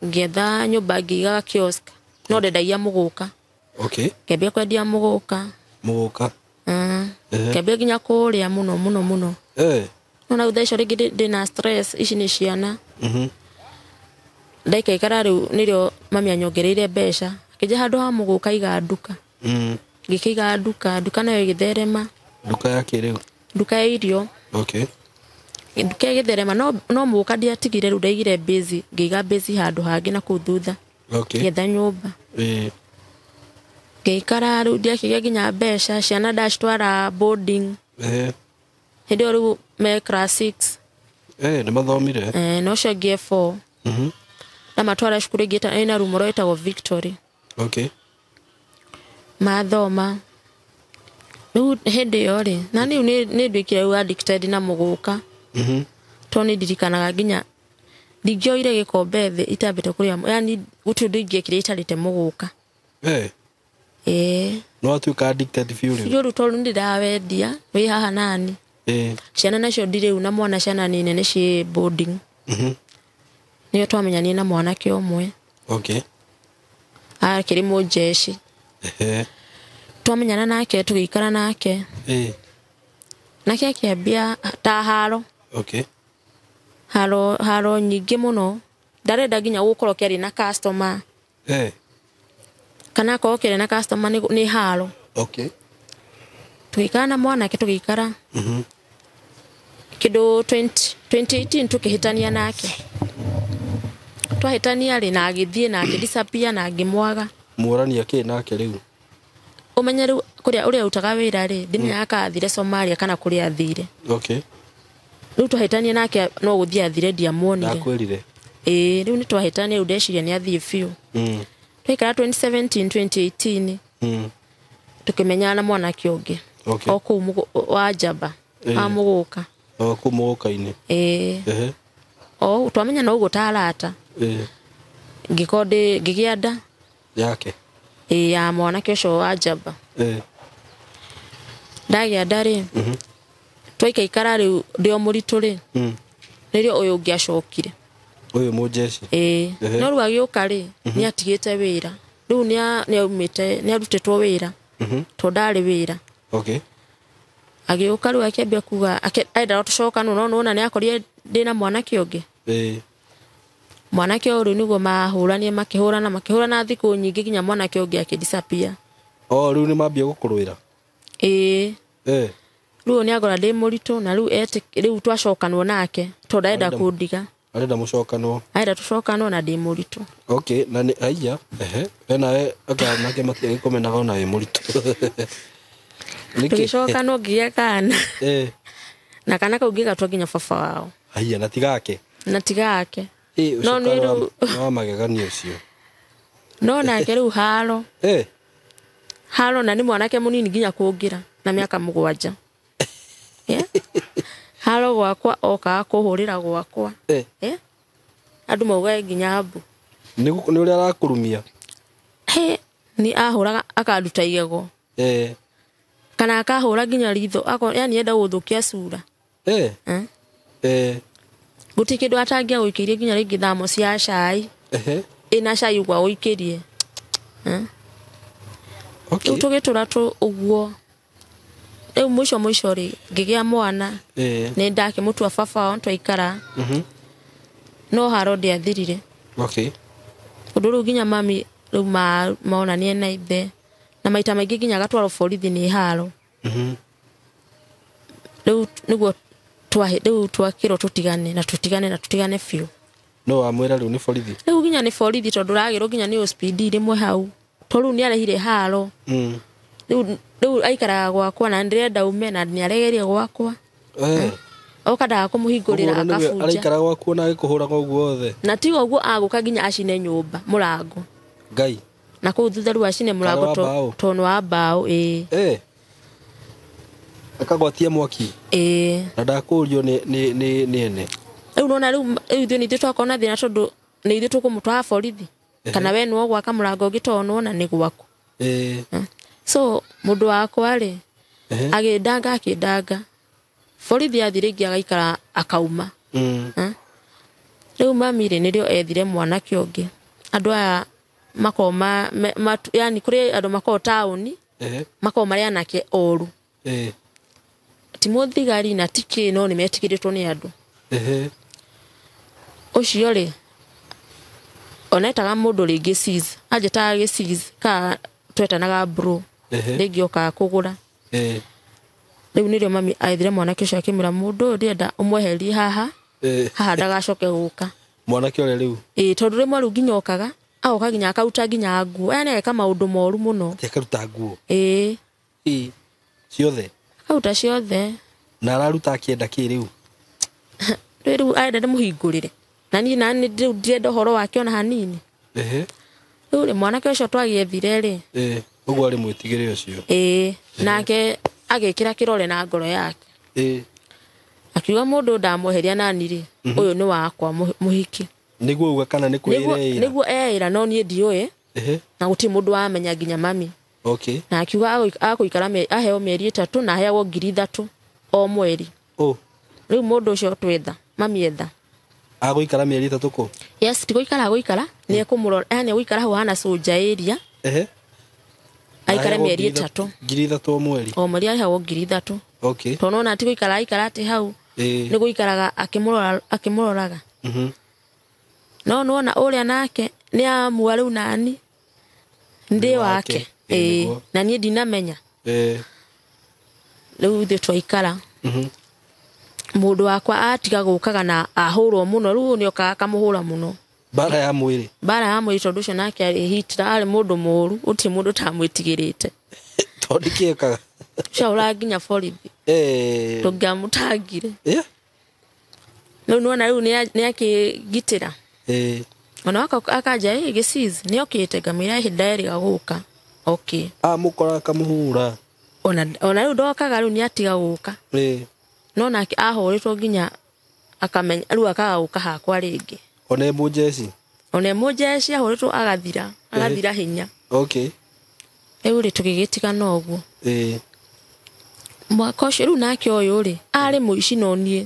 Ngĩetha nyũmba ngĩigaga kiosk no ndendagia mũgũka. Ngĩambia kwendia mũgũka. Mũgũka? Ngĩambia nginya kũrĩa mũno mũno mũno. No na thaa icio rĩngĩ ndĩna stress ici nĩ ciana. Ndaikaikara rĩu nĩrĩo mami anyongereire mbeca. Akĩnja handũ ha mũgũka iga nduka. Ngĩkĩiga nduka, nduka nayo ĩgĩtherema. Nduka ya kĩ rĩu? Nduka ya irio. Nduka ĩgĩtherema no mũgũka ndiatigire rĩu ndaigire base, ngĩiga base handũ hangĩ na kũu thutha. Ngĩetha nyũmba. Ngĩikara rĩu ndiakĩgĩa nginya mbeca, ciana ndacitwara boarding. Hĩndĩ ĩyo rĩu me class 6. Nĩ mathomire? Na ũcio ũngĩ e 4. Ndamatwara cukuru ĩngĩ ĩna rumu ĩtagwo Victory. Mathoma. Rĩu hĩndĩ ĩyo rĩ na niĩ nĩ nduĩkire rĩu addicted na mũgũka. Tondũ nĩ ndirikanaga nginya ndingĩoire gĩkombe thĩ itambĩte kũrĩa, yani gũtirĩ ũndũ ingĩekire itarĩte mũgũka. Ĩĩ. No atuĩka addicted biũ rĩu. Biũ rĩu tondũ nĩ ndĩrawendia wĩ haha nani. Ciana nacio ndirĩ na mwana, ciana nĩ nene ciĩ boarding. Nĩyo twamenyanire na mwanake ũmwe. Akĩrĩ mũnjeshi. Twamenyana nake tũgĩikara nake. Nake akĩambia ta haro. Haro haro nyingĩ mũno. Ndarenda nginya gũkorwo kĩarĩ na customer. Kana akorwo kĩarĩ na customer nĩ haro. Tũgĩikara na mwanake tũgĩikara. Kĩndũ 2018 tũkĩhĩtania nake. Twahĩtania rĩ na agĩthiĩ na akĩdisappear na ngĩmwaga. Mũrania kĩ nake rĩu? Ũmenye rĩu kũrĩa ũrĩa arutaga wĩra rĩ, ndimenyaga kana athire Somalia kana kũrĩa athire. Rĩu twahĩtania nake no gũthiĩ athire ndiamuonire. Ndakwĩrire. Ĩĩ, rĩu nĩ twahĩtania rĩu ndeciria nĩ athiĩ biũ. Twaikara 2017 2018 tũkĩmenyana na mwanake ũngĩ. O kũu wa Njamba, wa mũgũka. O kũu mũgũka-inĩ. Ĩĩ. O twamenyana ũguo ta arata. Ngĩkorwo ngĩgĩa nda. Yake. Ĩĩ, ya mwanake ũcio wa Njamba. Ndagĩa nda rĩ, twaikaikara rĩu ndĩ o mũritũ rĩ, nĩrĩo ũyũ ũngĩ acokire. Ũyũ mũnjeshi. Ĩĩ. No rĩu agĩũka rĩ, nĩ atigĩte wĩra. Rĩu nĩ aumĩte, nĩ arutĩtwo wĩra. Tondũ ndarĩ wĩra. Agĩũka rĩu akĩambia kuga, endaga tũcokanwo, no nĩwona nĩ akorire ndĩna mwanake ũngĩ. Mwanake ũyũ rĩu nĩguo mahũranie, makĩhũrana, makĩhũrana thikũ nyingĩ nginya mwanake ũngĩ akĩdisappear. O rĩu nĩ mambia gũkũrũĩra? Ĩĩ. Rĩu nĩ agora ndĩ mũritũ na rĩu rĩu twacokanwo nake tondũ ndarenda kũndiga. Arenda mũcokanwo. Arenda tũcokanwo na ndĩ mũritũ. Na nĩ aiya. We nawe nake matiagĩkũmenaga ona wĩ mũritũ. Nĩkĩ? Tũgĩcokanwo ngĩgĩa kana. Na kana kau ngĩgatua nginya baba wao. Aiya, na tigake. Na tigake. Ũcio No nĩ rĩu wa magegania ũcio. No nake rĩu haro. Haro na nĩ mwanake mũnini nginya kũngĩra na mĩaka 7. Haro gwakwa okaga kũhũrĩra gwakwa. Andũ maugage nginya mbu. Nĩ ũrĩa arakũrumia? He, nĩ ahũraga akanduta igego. Kana akahũra nginya ritho, yani enda gũthũkia cura. Gũtirĩ kĩndũ atangĩagũikĩirie nginya rĩngĩ thamo cia cai. Ĩna cai ũguo agũikĩrie. Rĩu tũgĩtũra ũguo. Rĩu mũico mũico rĩ, ngĩgĩa mwana. Nĩ ndakĩmũtua baba wao twaikara. No haro ndĩathirire. Ũndũ rĩu nginya mami rĩu monanie na ithe. Na maita maingĩ nginya agatwarwo borithi nĩ haro. Rĩu nĩguo rĩu twakĩrwo tũtigane na tũtigane na tũtigane biũ. No wamwĩra rĩu nĩ borithi? Rĩu nginya nĩ borithi tondũ ũragĩrwo nginya nĩ OSPD rĩmwe hau. Tondũ rĩu nĩarehire haro. Rĩu aikaraga gwakwa na ndĩrenda ume na nĩaregerie gwakwa. Oka ndaga kũmũhingũrĩra Ũguo nĩwe akabunja. Araikara gwaku na agĩkũhũraga ũguo othe. Na ti ũguo agũka nginya acine nyũmba mũrango. Ngai. Na kũu thutha rĩu acine mũrango Kana wa mbaũ? tondũ nĩ wa mbaũ, ĩĩ. Akagwatia mwaki. Ĩĩ. Na ndakũrio nĩ ene. Rĩu nona rĩu ithuĩ nĩ ithuĩ twakorwo na thĩna tondũ nĩ ithuĩ tũkũmũtwara borithi. Kana we nĩwe ũgwaka mũrango ũngĩ tondũ nĩwona nĩ gwaku. So mũndũ wakwa rĩ, agĩndanga akĩndanga. Borithi athiĩ rĩngĩ agaikara akauma. Rĩu mami rĩ nĩrĩo ethire mwanake ũngĩ. Andũ aya makoragwo yani kũrĩ andũ makoragwo taũni, makoragwo marĩ anake oru. Ti mũthigari na ti kĩ, no nĩ metigĩrĩtwo nĩ andũ. Ũcio rĩ, onetaga mũndũ rĩngĩ sis, anjĩtaga gĩ sis, ka twetanaga bro. Rĩngĩ okaga kũgũra. Rĩu nĩrĩo mami aethire mwanake ũcio akĩmwĩra mũndũ ũyũ ndĩrenda ũmweherie haha, haha ndagacoke gũka. Mwanake ũrĩa rĩu? Ĩĩ, tondũ rĩmwe rĩu nginya okaga, agoka nginya akaruta nginya nguo. Aya nĩ ageka maũndũ moru mũno. Atĩ akaruta nguo? Ĩĩ. Ĩĩ. Ciothe? Akaruta ciothe. Na araruta akĩenda kĩ rĩu? Rĩu arenda ndĩmũhingũrĩre. Na niĩ na niĩ rĩu ndirenda ũhoro wake ona hanini. Rĩu rĩ, mwanake ũcio twagĩethire rĩ. Ũguo arĩ mwĩtigĩre ũcio. Ĩĩ, nake Agĩkĩra kĩrore na ngoro yake. Akiuga mũndũ ndamweheria nani rĩ, ũyũ nĩ wakwa mũhiki. Nĩguo uga kana nĩ kwĩreira? Nĩguo eĩra, no niĩ ndiũĩ. Na gũtirĩ mũndũ wamenya nginya mami. Okay. Na akiuga agũikara aheo mĩeri 3 na aheagwo 3,000 o mweri. Oh. Rĩu mũndũ ũcio twetha, mami etha. Agũikara mĩeri 3 kũ? Yes, ti gũikara agũikara, nĩ ekũmũrora, yani agũikara hau hana soldier area. Aikare mĩeri 3. 3,000 o mweri. O mweri aheagwo 3,000. Okay. Tondũ nona ti gũikara aikara atĩ hau. Nĩ gũikaraga akĩmũroraga. No nĩwona ũrĩa nake nĩ amua rĩu nani ndĩ wake. Na niĩ ndinamenya. Rĩu ithuĩ twaikara. Mũndũ wakwa atiga gũkaga na ahũrwo mũno, rĩu nĩokaga akamũhũra mũno. Mbara ya mwĩrĩ. Mbara ya mwĩrĩ tondũ ũcio nake arĩ Hitler, arĩ mũndũ mũũru, gũtirĩ mũndũ ũtamwĩtigĩrĩte. Tondũ kĩ ekaga? Ũcio ahũraga nginya borithi. Tũngĩamũtangire. Rĩu nĩwona rĩu nĩakĩngitĩra. Ona wako akanja, gĩcizi, nĩokĩte, ngamwĩra ĩhĩ nderĩga gũka. Okay. Amũkora akamũhũra. Ona rĩu ndokaga rĩu nĩatiga gũka. No nake ahũrĩtwo nginya akamenya rĩu akaga gũka hakwa rĩngĩ. Ona e mũjeci? Ona e mũjeci ahũrĩtwo agathira hinya. Okay. Rĩu rĩ tũgĩgĩtigana ũguo. Mwaka ũcio rĩu nake ũyũ rĩ, arĩ mũici no niĩ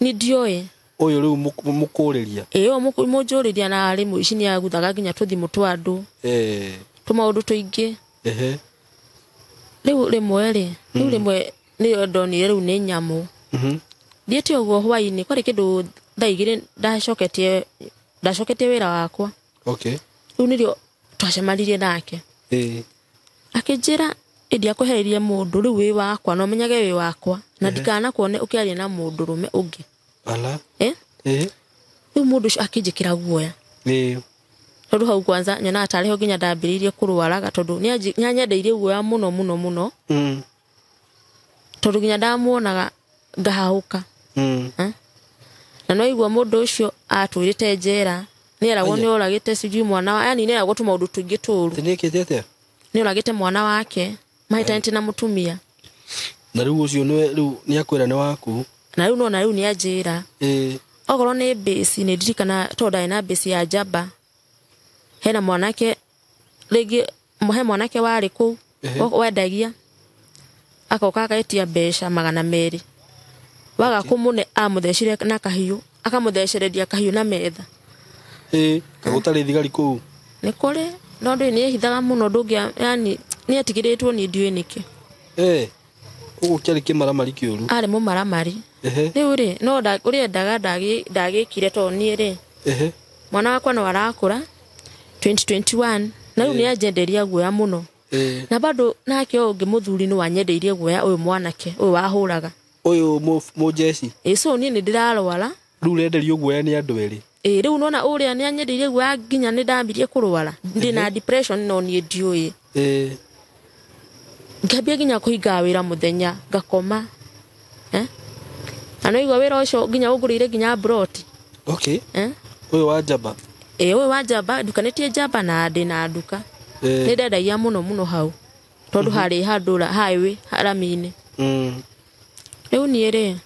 ndioĩ. Ũyũ rĩu mũkũrĩria? Ĩĩ, ũyũ mũnjũrĩria na arĩ mũici nĩ aguthaga nginya tũthimũ twa andũ. Tũmaũndũ tũingĩ. Rĩu rĩmwe rĩ, rĩu rĩmwe nĩyo ndonire rĩu nĩ nyamũ. Thiĩte ũguo hwaĩ-inĩ, kwarĩ kĩndũ thaa 2 ndacoketie wĩra wakwa. Okay. Rĩu nĩrĩo twacemanirie nake. Akĩnjĩra ĩndĩ akwehereirie mũndũ rĩu wĩ wakwa, na ũmenyage wĩ wakwa, na ndikanakuone ũkĩaria na mũndũrũme ũngĩ. Ala. Rĩu mũndũ ũcio akĩnjĩkĩra guoya. Tondũ hau kwanza nyonaga tarĩ ho nginya ndambĩrĩirie kũrwaraga, tondũ nĩanyendeirie guoya mũno mũno mũno. Tondũ nginya ndamuonaga ngahahũka. Na no igua mũndũ ũcio atũrĩte njera, nĩeragwo nĩoragĩte sijui mwana wa, yani nĩeragwo tũmaũndũ tũingĩ tũũru. Nĩekĩte atĩa? Nĩoragĩte mwana wake, mahĩtanĩte na mũtumia. Na rĩu ũcio nĩwe rĩu nĩakwĩra nĩ waku. Na rĩu nona rĩu nĩanjĩra. Okorwo nĩ mbĩci nĩ ndirikana tondũ ndarĩ na mbĩci ya njamba. Hena mwanake rĩngĩ, he mwanake warĩ kũu wendagia, agoka agetia mbeca 200. Waga kũmũne amũthecire na kahiũ, akamũthecereria kahiũ na metha. Gũtarĩ thigari kũu? Nĩ kũrĩ, no ndũĩ nĩehithaga mũno, ndũngĩa, yani nĩetigĩrĩtwo niĩ ndiũĩ nĩkĩ. Ũguo kĩarĩ kĩmaramari kĩũru? Arĩ mũmaramari. Rĩu rĩ, no ũrĩa endaga ndagĩkire tondũ niĩ rĩ, mwana wakwa no arakũra 2021, na rĩu nĩanjenderia guoya mũno. Na bado nake ũyũ ũngĩ mũthuri nĩ wanyendeirie guoya ũyũ mwanake, ũyũ wahũraga. Ũyũ mũjeci? So niĩ nĩ ndĩrarwara. Rĩu ũrenderio guoya nĩ andũ erĩ? Rĩu nĩwona ũrĩa nĩanyendeirie guoya nginya nĩ ndambirie kũrwara. Ndĩna depression no niĩ ndiũĩ. Ngambia nginya kũhinga wĩra mũthenya, ngakoma. Na no igua wĩra ũcio nginya ũngũrĩire nginya broti. Okay. Ũyũ wa njamba? Ũyũ wa njamba, ndukanĩtie njamba na ndĩ na nduka. Nĩ ndendagia mũno mũno hau. Tondũ harĩ handũ highway rami-inĩ. Rĩu niĩ rĩ,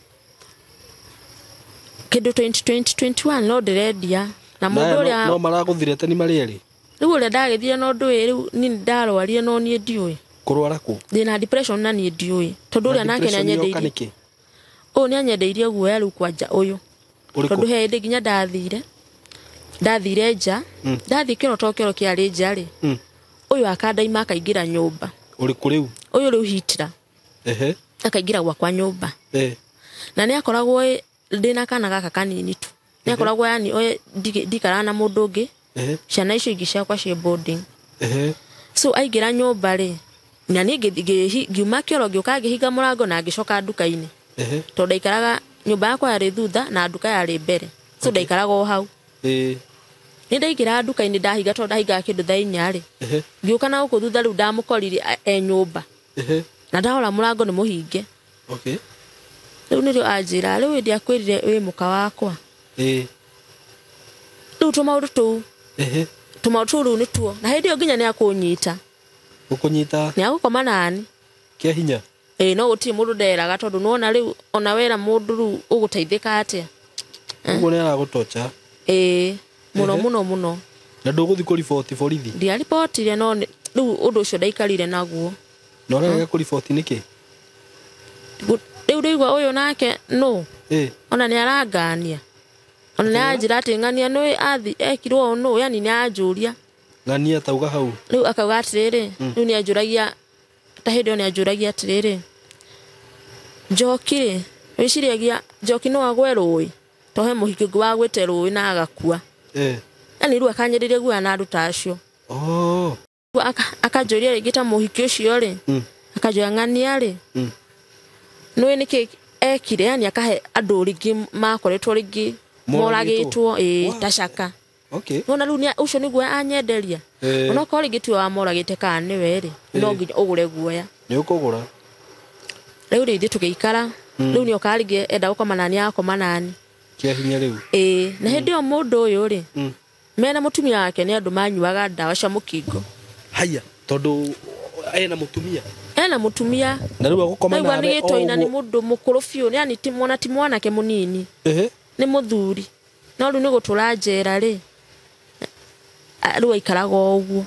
kĩndũ 2021 no ndĩrendia. Na mũndũ ũrĩa no maragũthirĩte nĩ marĩ erĩ? Rĩu ũrĩa ndagĩthire no ndũĩ, rĩu niĩ ndarwarire no niĩ ndiũĩ. Kũrwara kũ? Ndĩna depression na niĩ ndiũĩ. Tondũ ũrĩa nake nĩanyendeirie. Ũyũ nĩanyendeirie guoya rĩu kwanja ũyũ. Tondũ he hĩndĩ nginya ndathire. Ndathire nja. Ndathiĩ kĩoro to kĩoro kĩarĩ nja rĩ. Ũyũ akandaima akaingĩra nyũmba. Ũrĩkũ rĩu? Ũyũ rĩu Hitler. Akaingĩra gwakwa nyũmba. Na nĩakoragwo ndĩna kana gaka kanini tu. Nĩakoragwo yani ndikaraga na mũndũ ũngĩ. Ciana icio ingĩ ciakwa ciĩ boarding. So aingĩra nyũmba rĩ, na niĩ ngiuma kĩoro ngĩũka ngĩhinga mũrango na ngĩcoka nduka-inĩ. Tondũ ndaikaraga nyũmba yakwa yarĩ thutha na nduka yarĩ mbere. So ndaikaraga o hau. Nĩ ndaingĩra nduka-inĩ ndahinga tondũ ndahingaga kĩndũ thaa 4 rĩ. Ngĩũka na gũkũ thutha rĩu ndamũkorire e nyũmba. Na ndahora mũrango nĩ mũhinge. Okay. Rĩu nĩrĩo anjĩra, rĩu ndiakwĩrire wĩ mũka wakwa. Rĩu tũmaũndũ tũu. Tũmaũndũ tũu rĩu nĩtuo. Na hĩndĩ ĩyo nginya nĩakũnyita. Gũkũnyita? Nĩagũkoma nani. Kĩa hinya? Ĩĩ, no gũtirĩ mũndũ nderaga tondũ nĩwona rĩu ona wera mũndũ rĩu ũgũteithĩka atĩa. Ũguo nĩ aragũtocha. Ĩĩ, mũno mũno mũno. Na ndũgũthiĩ kũriboti borithi? Ndiaribotire, no rĩu ũndũ ũcio ndaikarire naguo. Na ũrarega kũriboti nĩkĩ? Rĩu ndĩigua ũyũ nake nũ ona nĩ arangania, ona nĩ anjĩra atĩ ng'ania nĩ athi ekirwo ũũ nũ, yani nĩ anjũria. Ng'ania tauga hau. Rĩu akauga atĩrĩrĩ, rĩu nĩ anjũragia ta hĩndĩ ĩyo nĩ anjũragia atĩrĩrĩ, Njoki rĩ, wĩciragia Njoki no agwe rũĩ to he mũhiki ũngĩ wagwĩte rũĩ na agakua. Yani rĩu akanyĩrĩria guoya na andũ ta acio. Akanjũria rĩngĩ ta mũhiki ũcio rĩ, akanjũria ng'ania rĩ, nĩũĩ nĩkĩ ekire, yani akahe andũ rĩngĩ makoretwo rĩngĩ moragĩtwo, ĩĩ, ta caka. Nĩwona rĩu ũcio nĩguo anyenderia. Onokorwo rĩngĩ tiwe wamoragĩte kana nĩwe rĩ, no nginya ũgũre guoya. Nĩ ũkũgũra. Rĩu rĩ ithuĩ tũgĩikara, rĩu nĩokaga rĩngĩ enda gũkoma nani agakoma nani. Kĩa hinya rĩu. Ĩĩ, na hĩndĩ ĩyo mũndũ ũyũ rĩ, mena mũtumia wake nĩ andũ manyuaga ndawa cia mũkingo. Haya, tondũ ena mũtumia. Ena mũtumia. Na rĩu agũkoma nawe nĩ gĩtoina, nĩ mũndũ mũkũrũ biũ, yani ti mwana, ti mwanake mũnini. Nĩ mũthuri. No rĩu nĩ gũtũra njera rĩ, rĩu aikaraga o ũguo.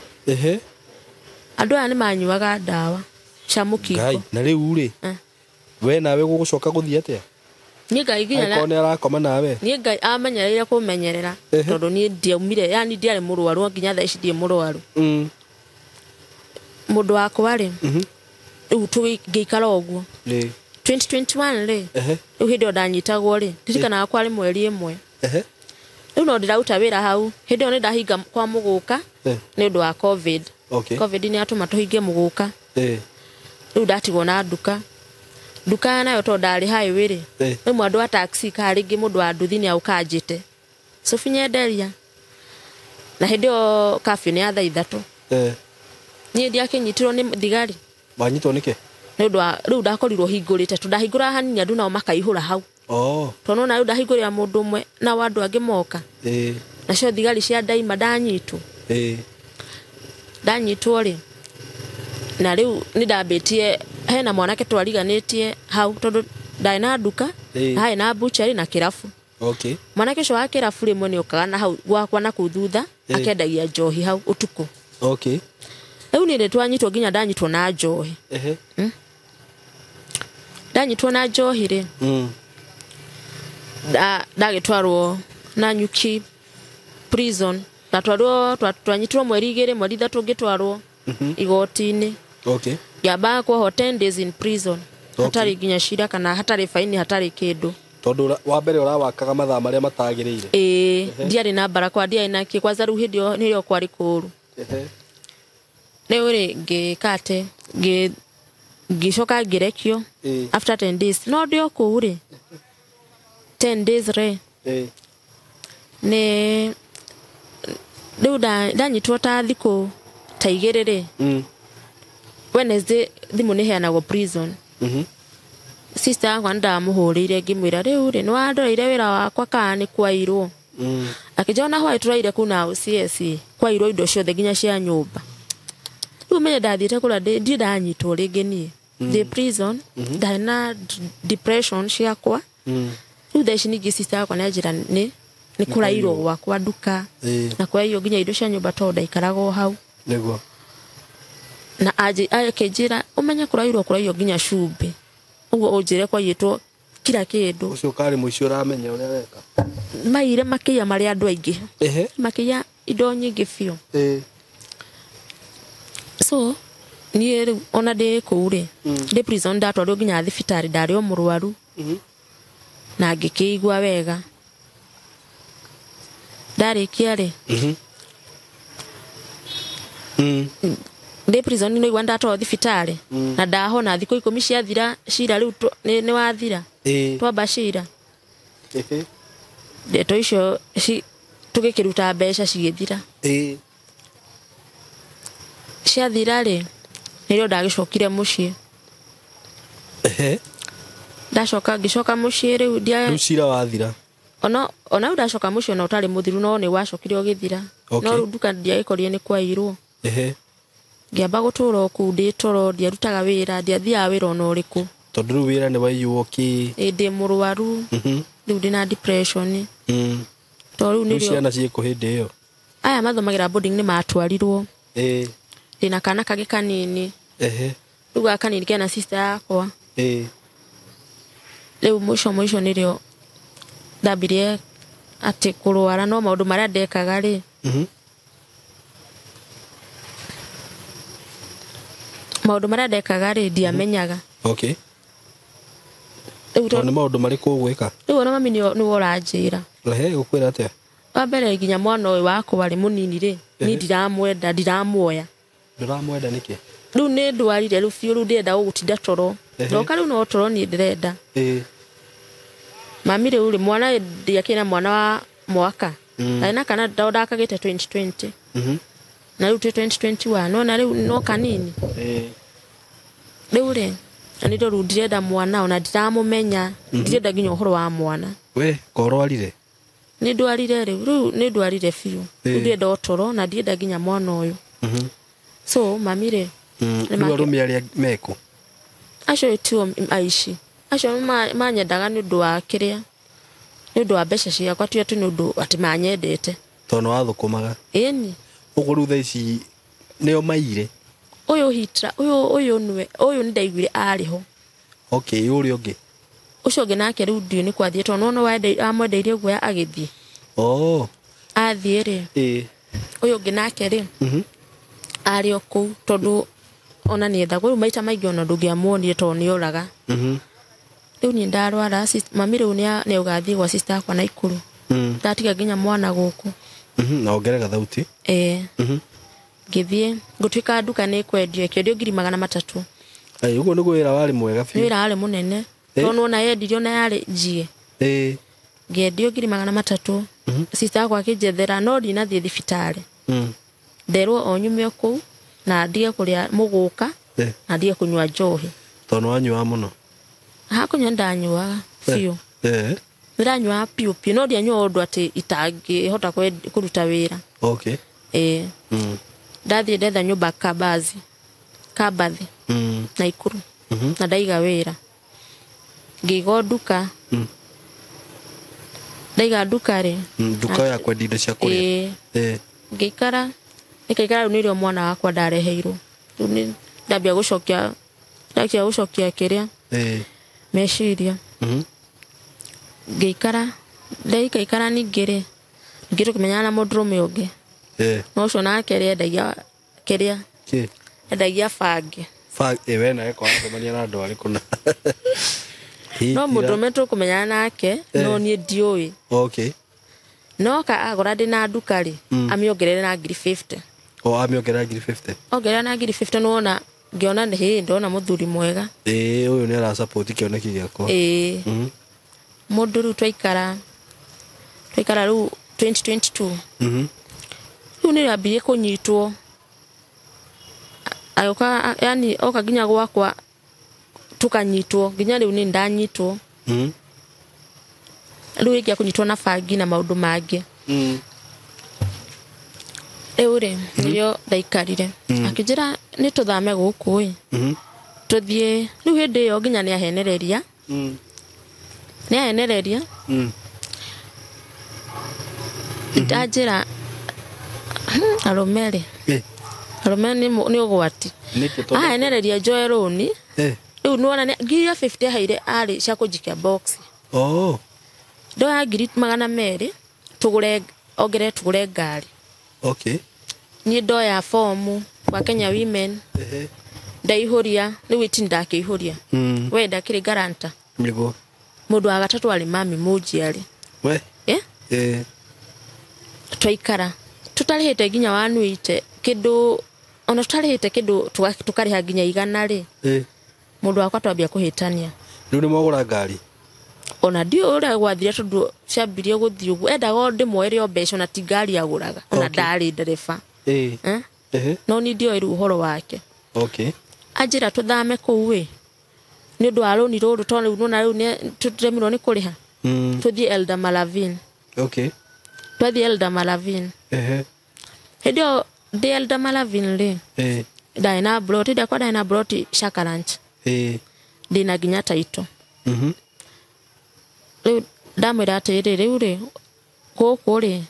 Andũ aya nĩ manyuaga ndawa cia mũkingo. Ngai, na rĩu rĩ, we nawe gũgũcoka gũthiĩ atĩa? Niĩ Ngai nginya Angĩkorwo nĩ arakoma nawe. Niĩ Ngai amenyereire kũmenyerera, tondũ niĩ ndiaumire, yani ndiarĩ mũrwaru nginya thaa ici ndirĩ mũrwaru. Mũndũ wakwa rĩ, rĩu tũgĩikara ũguo. 2021 rĩ, rĩu hĩndĩ ĩyo ndanyitagwo rĩ, ndirikanaga kwarĩ mweri ĩmwe. Rĩu no ndĩraruta wĩra hau, hĩndĩ ĩyo nĩ ndahinga kwa mũgũka nĩ ũndũ wa COVID. COVID nĩ yatũma tũhinge mũgũka. Rĩu ndatigwo na nduka. Nduka nayo tondũ ndarĩ highway rĩ, rĩmwe andũ a taxi kana rĩngĩ mũndũ wa nduthi nĩ aũka anjĩte, Sophie nyenderia. Na hĩndĩ ĩyo curfew nĩ ya thaa ithatũ. Niĩ ndiakĩnyitirwo nĩ thigari. Wanyitwo nĩkĩ? Nĩ ũndũ wa rĩu ndakorirwo hingũrĩte, tondũ ndahingũra hanini andũ nao makaihũra hau. Tondũ nona rĩu ndahingũrĩra mũndũ ũmwe nao andũ angĩ moka. Nacio thigari cia ndaima ndanyitwo. Ndanyitwo rĩ, na rĩu nĩ ndambĩtie hena mwanake twariganĩtie hau tondũ ndarĩ na nduka, na harĩ na butchery na kĩrabu. Mwanake ũcio wa kĩrabu rĩmwe nĩ okaga na hau gwakwa na kũu thutha, akendagia njohi hau ũtukũ. Rĩu niĩ nĩ twanyitwo nginya ndanyitwo na njohi. Ndanyitwo na njohi rĩ, ndagĩtwarwo na Nyuki prison. Ndatwarwo, twanyitirwo mweri igĩrĩ, mweri ithatũ ngĩtwarwo igoti-inĩ. Ngĩamba kuohwo 10 days in prison. Hatarĩ nginya cira kana hatarĩ faini, hatarĩ kĩndũ. Tondũ wa mbere ũrawakaga mathaa marĩa matagĩrĩire. Ĩĩ, ndiarĩ na barakoa, ndiarĩ na kĩ, kwanza rĩu hĩndĩ ĩyo nĩrĩo kwarĩ kũũru. Rĩu rĩ, ngĩka atĩ, ngĩcoka ngĩrekio after 10 days. No ndĩ o kũu rĩ, 10 days rĩ, nĩ rĩu ndanyitwo ta thikũ ta igĩrĩ rĩ, Wednesday thimũ nĩ ĩheanagwo prison. Sister yakwa nĩ ndamũhũrĩire ngĩmwĩra rĩu rĩ, nĩ wandoreire wĩra wakwa kana nĩ kwairwo? Akĩnjĩra ona hwaĩ tũraire kũu na OCS, kwairwo indo ciothe nginya cia nyũmba. Rĩu ũmenye ndathiĩte kũrĩa ndirĩ ndanyitwo rĩngĩ niĩ. Ndĩ prison, ndarĩ na depression ciakwa. Rĩu thaa ici ningĩ sister yakwa nĩ anjĩra nĩ kũrairwo gwakwa nduka. Na kũrairwo nginya indo cia nyũmba tondũ ndaikaraga o hau. Na akĩnjĩra ũmenye kũrairwo nginya cumbĩ. Ũguo ũnjĩre kwaiyĩtwo kila kĩndũ. Ũcio karĩ mũici ũramenya ũrĩa weka. Maire makĩiya marĩ andũ aingĩ. Makĩiya indo nyingĩ biũ. So niĩ rĩu ona ndĩ kũu rĩ, ndĩ prison ndatwarirwo nginya thibitarĩ, ndarĩ o mũrwaru. Na ngĩkĩigua wega. Ndarĩkia rĩ, ndĩ prison nĩ igua ndatwarwo thibitarĩ. Na ndahona thikũ 10 ciathira, cira rĩu nĩ wathira. Twamba cira. Ndeto icio tũgĩkĩruta mbeca cigĩthira. Ciathira rĩ, nĩrĩo ndagĩcokire mũciĩ. Ndacoka ngĩcoka mũciĩ rĩu ndia Rĩu cira wathira. Ona rĩu ndacoka mũciĩ ona ũtarĩ mũthiru no nĩ wacokire ũgĩthira. No rĩu nduka ndiagĩkorire nĩ kwairwo. Ngĩamba gũtũra o kũu ndĩ toro, ndiarutaga wĩra, ndiathiaga wĩra ona ũrĩkũ. Tondũ rĩu wĩra nĩ waiywo kĩ. Ĩ ndĩ mũrwaru. Rĩu ndĩna depression. Tondũ rĩu Rĩu nĩrĩo ciana ciĩkũ hĩndĩ ĩyo? Aya mathomagĩra boarding nĩ matwarirwo. Ĩ. Ndĩna kana kangĩ kanini. Ehe. Rĩu gaka kanini kena sister yakwa. Ĩ. Rĩu mũico mũico nĩrĩo ndambirie atĩ kũrwara, no maũndũ marĩa ndekaga rĩ. Maũndũ marĩa ndekaga rĩ ndiamenyaga. Okay. Rĩu Tondũ nĩ maũndũ marĩkũ ũgwĩka? Rĩu ona mami nĩwe ũranjĩra. Ehe, gũkwĩra atĩa? Wa mbere nginya mwana ũyũ wakwa rĩ mũnini rĩ, niĩ ndiramwenda, ndiramuoya. Ndũramwenda nĩkĩ? Rĩu nĩ ndwarire rĩu biũ, rĩu ndĩrenda gũgũtinda toro. Ndoka rĩu no toro niĩ ndĩrenda. Mami rĩu rĩ, mwana ndiakĩrĩ na mwana wa mwaka. Ndarĩ na kana ndakagĩte 2020. Na rĩu twĩ 2021, no na rĩu no kanini. Rĩu rĩ, na nĩ tondũ ndirenda mwana ona ndiramũmenya, ndirenda nginya ũhoro wa mwana. We, korwarire? Nĩ ndwarire rĩu, rĩu nĩ ndwarire biũ. Rĩu ndĩrenda ũtoro na ndirenda nginya mwana ũyũ. So mami rĩ, Rĩu arũme arĩa mekũ? Acio tio aici. Acio manyendaga nĩ ũndũ wa kĩrĩa, nĩ ũndũ wa mbeca ciakwa, ti atĩ nĩ ũndũ atĩ manyendete. Tondũ nĩ wathũkũmaga. Ĩni. Ũguo rĩu thaa ici nĩo maire? Ũyũ Hitler, ũyũ nĩwe, ũyũ nĩ ndaiguire arĩ ho. Okay, ũrĩa ũngĩ? Ũcio ũngĩ nake rĩu ndiũĩ nĩ kwathiĩ, tondũ nĩwona amwendeirie guoya agĩthiĩ. Oh. Athiĩ rĩ. Ũyũ ũngĩ nake rĩ, arĩ o kũu, tondũ ona nĩethagwo, rĩu maita maingĩ ona ndũngĩamuonire tondũ nĩoraga. Rĩu niĩ ndarwara, mami rĩu nĩauga athiĩ gwa sister yakwa Naikuru. Ndatiga nginya mwana gũkũ. Na ongerera thauti. Ngĩthiĩ, ngũtuĩka nduka nĩ ĩkwendio, ĩkĩendio ngiri magana matatũ. Ai, ũguo nĩguo wĩra warĩ mwega biũ. Wĩra warĩ mũnene. Tondũ nĩwona yendirio na yarĩ njie. Ngĩendio ngiri magana matatũ. Sister yakwa akĩnjethera, no ndinathiĩ thibitarĩ. Nderwo o nyume o kũu, na ndige kũrĩa mũgũka, na ndige kũnyua njohi. Tondũ nĩwanyuaga mũno? Ha, kũnyua nĩndanyuaga biũ. Nĩndanyuaga biũ biũ, no ndianyuaga ũndũ atĩ itangĩhota kũruta wĩra. Okay. Ndathiĩ ndetha nyũmba Kabathi, Naikuru. Na ndaiga wĩra. Ngĩiga nduka. Ndaiga nduka rĩ. Nduka ya kwendia indo cia kũrĩa. Ngĩikara, nĩkaikara rĩu nĩrĩo mwana wakwa ndareheirwo. Rĩu nĩ ndambia gũcokia, ndambia gũcokia kĩrĩa. Meciria. Ngĩikara, ndaikaikara ningĩ rĩ, ningĩ tũkĩmenyana na mũndũrũme ũngĩ. No ũcio nake rĩ, endagia kĩrĩa? Kĩ? Endagia bangi. Bangi, we nawe kwa wacemania na andũ arĩkũ na? No mũndũrũme tũkũmenyana nake, no niĩ ndiũĩ. Okay. No ka agũra ndĩ na nduka rĩ, amĩongerere na ngiri 50. O amĩongerera ngiri 50? Ongerera na ngiri 50, nĩwona, ngĩona nĩ hĩ, ndona mũthuri mwega. Ũyũ nĩ arasupport kĩoneki gĩakwa. Mũndũ rĩu twaikara rĩu 2022. Rĩu nĩ rĩambirie kũnyitwo. Agĩũka, yani oka nginya gwakwa tukanyitwo, nginya rĩu nĩ ndanyitwo. Rĩu rĩngĩ akũnyitwo na bangi na maũndũ mangĩ. Rĩu rĩ, nĩrĩo ndaikarire. Akĩnjĩra nĩ tũthame gũkũ ĩ. Tũthiĩ, rĩu hĩndĩ ĩyo nginya nĩahenereria. Nĩahenereria. Ndanjĩra, arũme rĩ. Arũme nĩ ũgwati. Nĩkĩ tondũ? Ahenereria njoe rũni. Rĩu nĩwona nĩ ngiri ya 50 aheire arĩ cia kũnjikia box. Ndoya ngiri magana merĩ, tũgũre, ongerere tũgũre ngari. Okay. Niĩ ndoya fomu kwa Kenya Women. Ndaihũria, rĩu ĩtini ndakĩihũria. We ndakĩrĩ guarantor. Nĩguo. Mũndũ wa gatatũ arĩ mami mũnjiarĩ. We? Twaikara. Tũtarĩhĩte nginya wanuite kĩndũ, ona tũtarĩhĩte kĩndũ tũkarĩha nginya igana rĩ. Mũndũ wakwa twambia kũhĩtania. Rĩu nĩ mwagũra ngari? Ona ndiũĩ ũrĩa gwathire tondũ ciambirie gũthiĩ ũguo. Endaga o ndĩmuoere o mbeca ona ti ngari agũraga. Ona ndarĩ ndereba. No niĩ ndioĩ rĩu ũhoro wake. Okay. Anjĩra tũthame kũu ĩ. Nĩ ũndũ wa rũni rũrũ tondũ rĩu nĩwona rĩu nĩ tũremirwo nĩ kũrĩha. Tũthiĩ Elder Malavin. Okay. Twathiĩ Elder Malavin. Hĩndĩ ĩyo ndĩ Elder Malavin rĩ. Ndarĩ na broti ndakwa ndarĩ na broti Shaka Ranch. Ndĩna nginya taito. Rĩu ndamwĩra atĩrĩrĩ rĩu rĩ gũkũ rĩ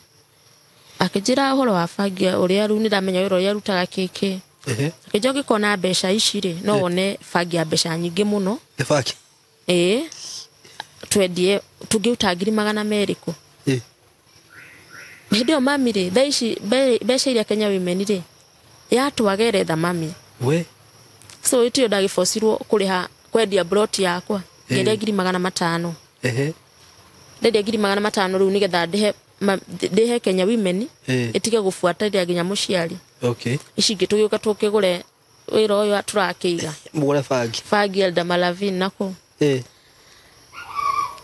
akĩnjĩra ũhoro wa bangi ũrĩa rĩu nĩndamenya wĩra ũrĩa arutaga kĩkĩ. Akĩnjĩra ũngĩkona mbeca ici rĩ no wone bangi ya mbeca nyingĩ mũno. Bangi? Ĩĩ. Twendie tũngĩruta 200,000 kũ. Hĩndĩ ĩyo mami rĩ thaa ici mbeca iria Kenya Women rĩ yatwageretha mami. We? So ĩtio ndagĩbocirwo kũrĩha kwendia broti yakwa ngĩendia 500,000. Ndendia 500,000 rĩu nĩgetha ndĩhe Kenya Women ĩtige gũbuatĩrĩra nginya mũciari. Okay. Ici ingĩ tũgĩũka tũkĩgũre wĩra ũyũ tũrakĩiga. Mũgũre bangi. Bangi Elda Malavin nako.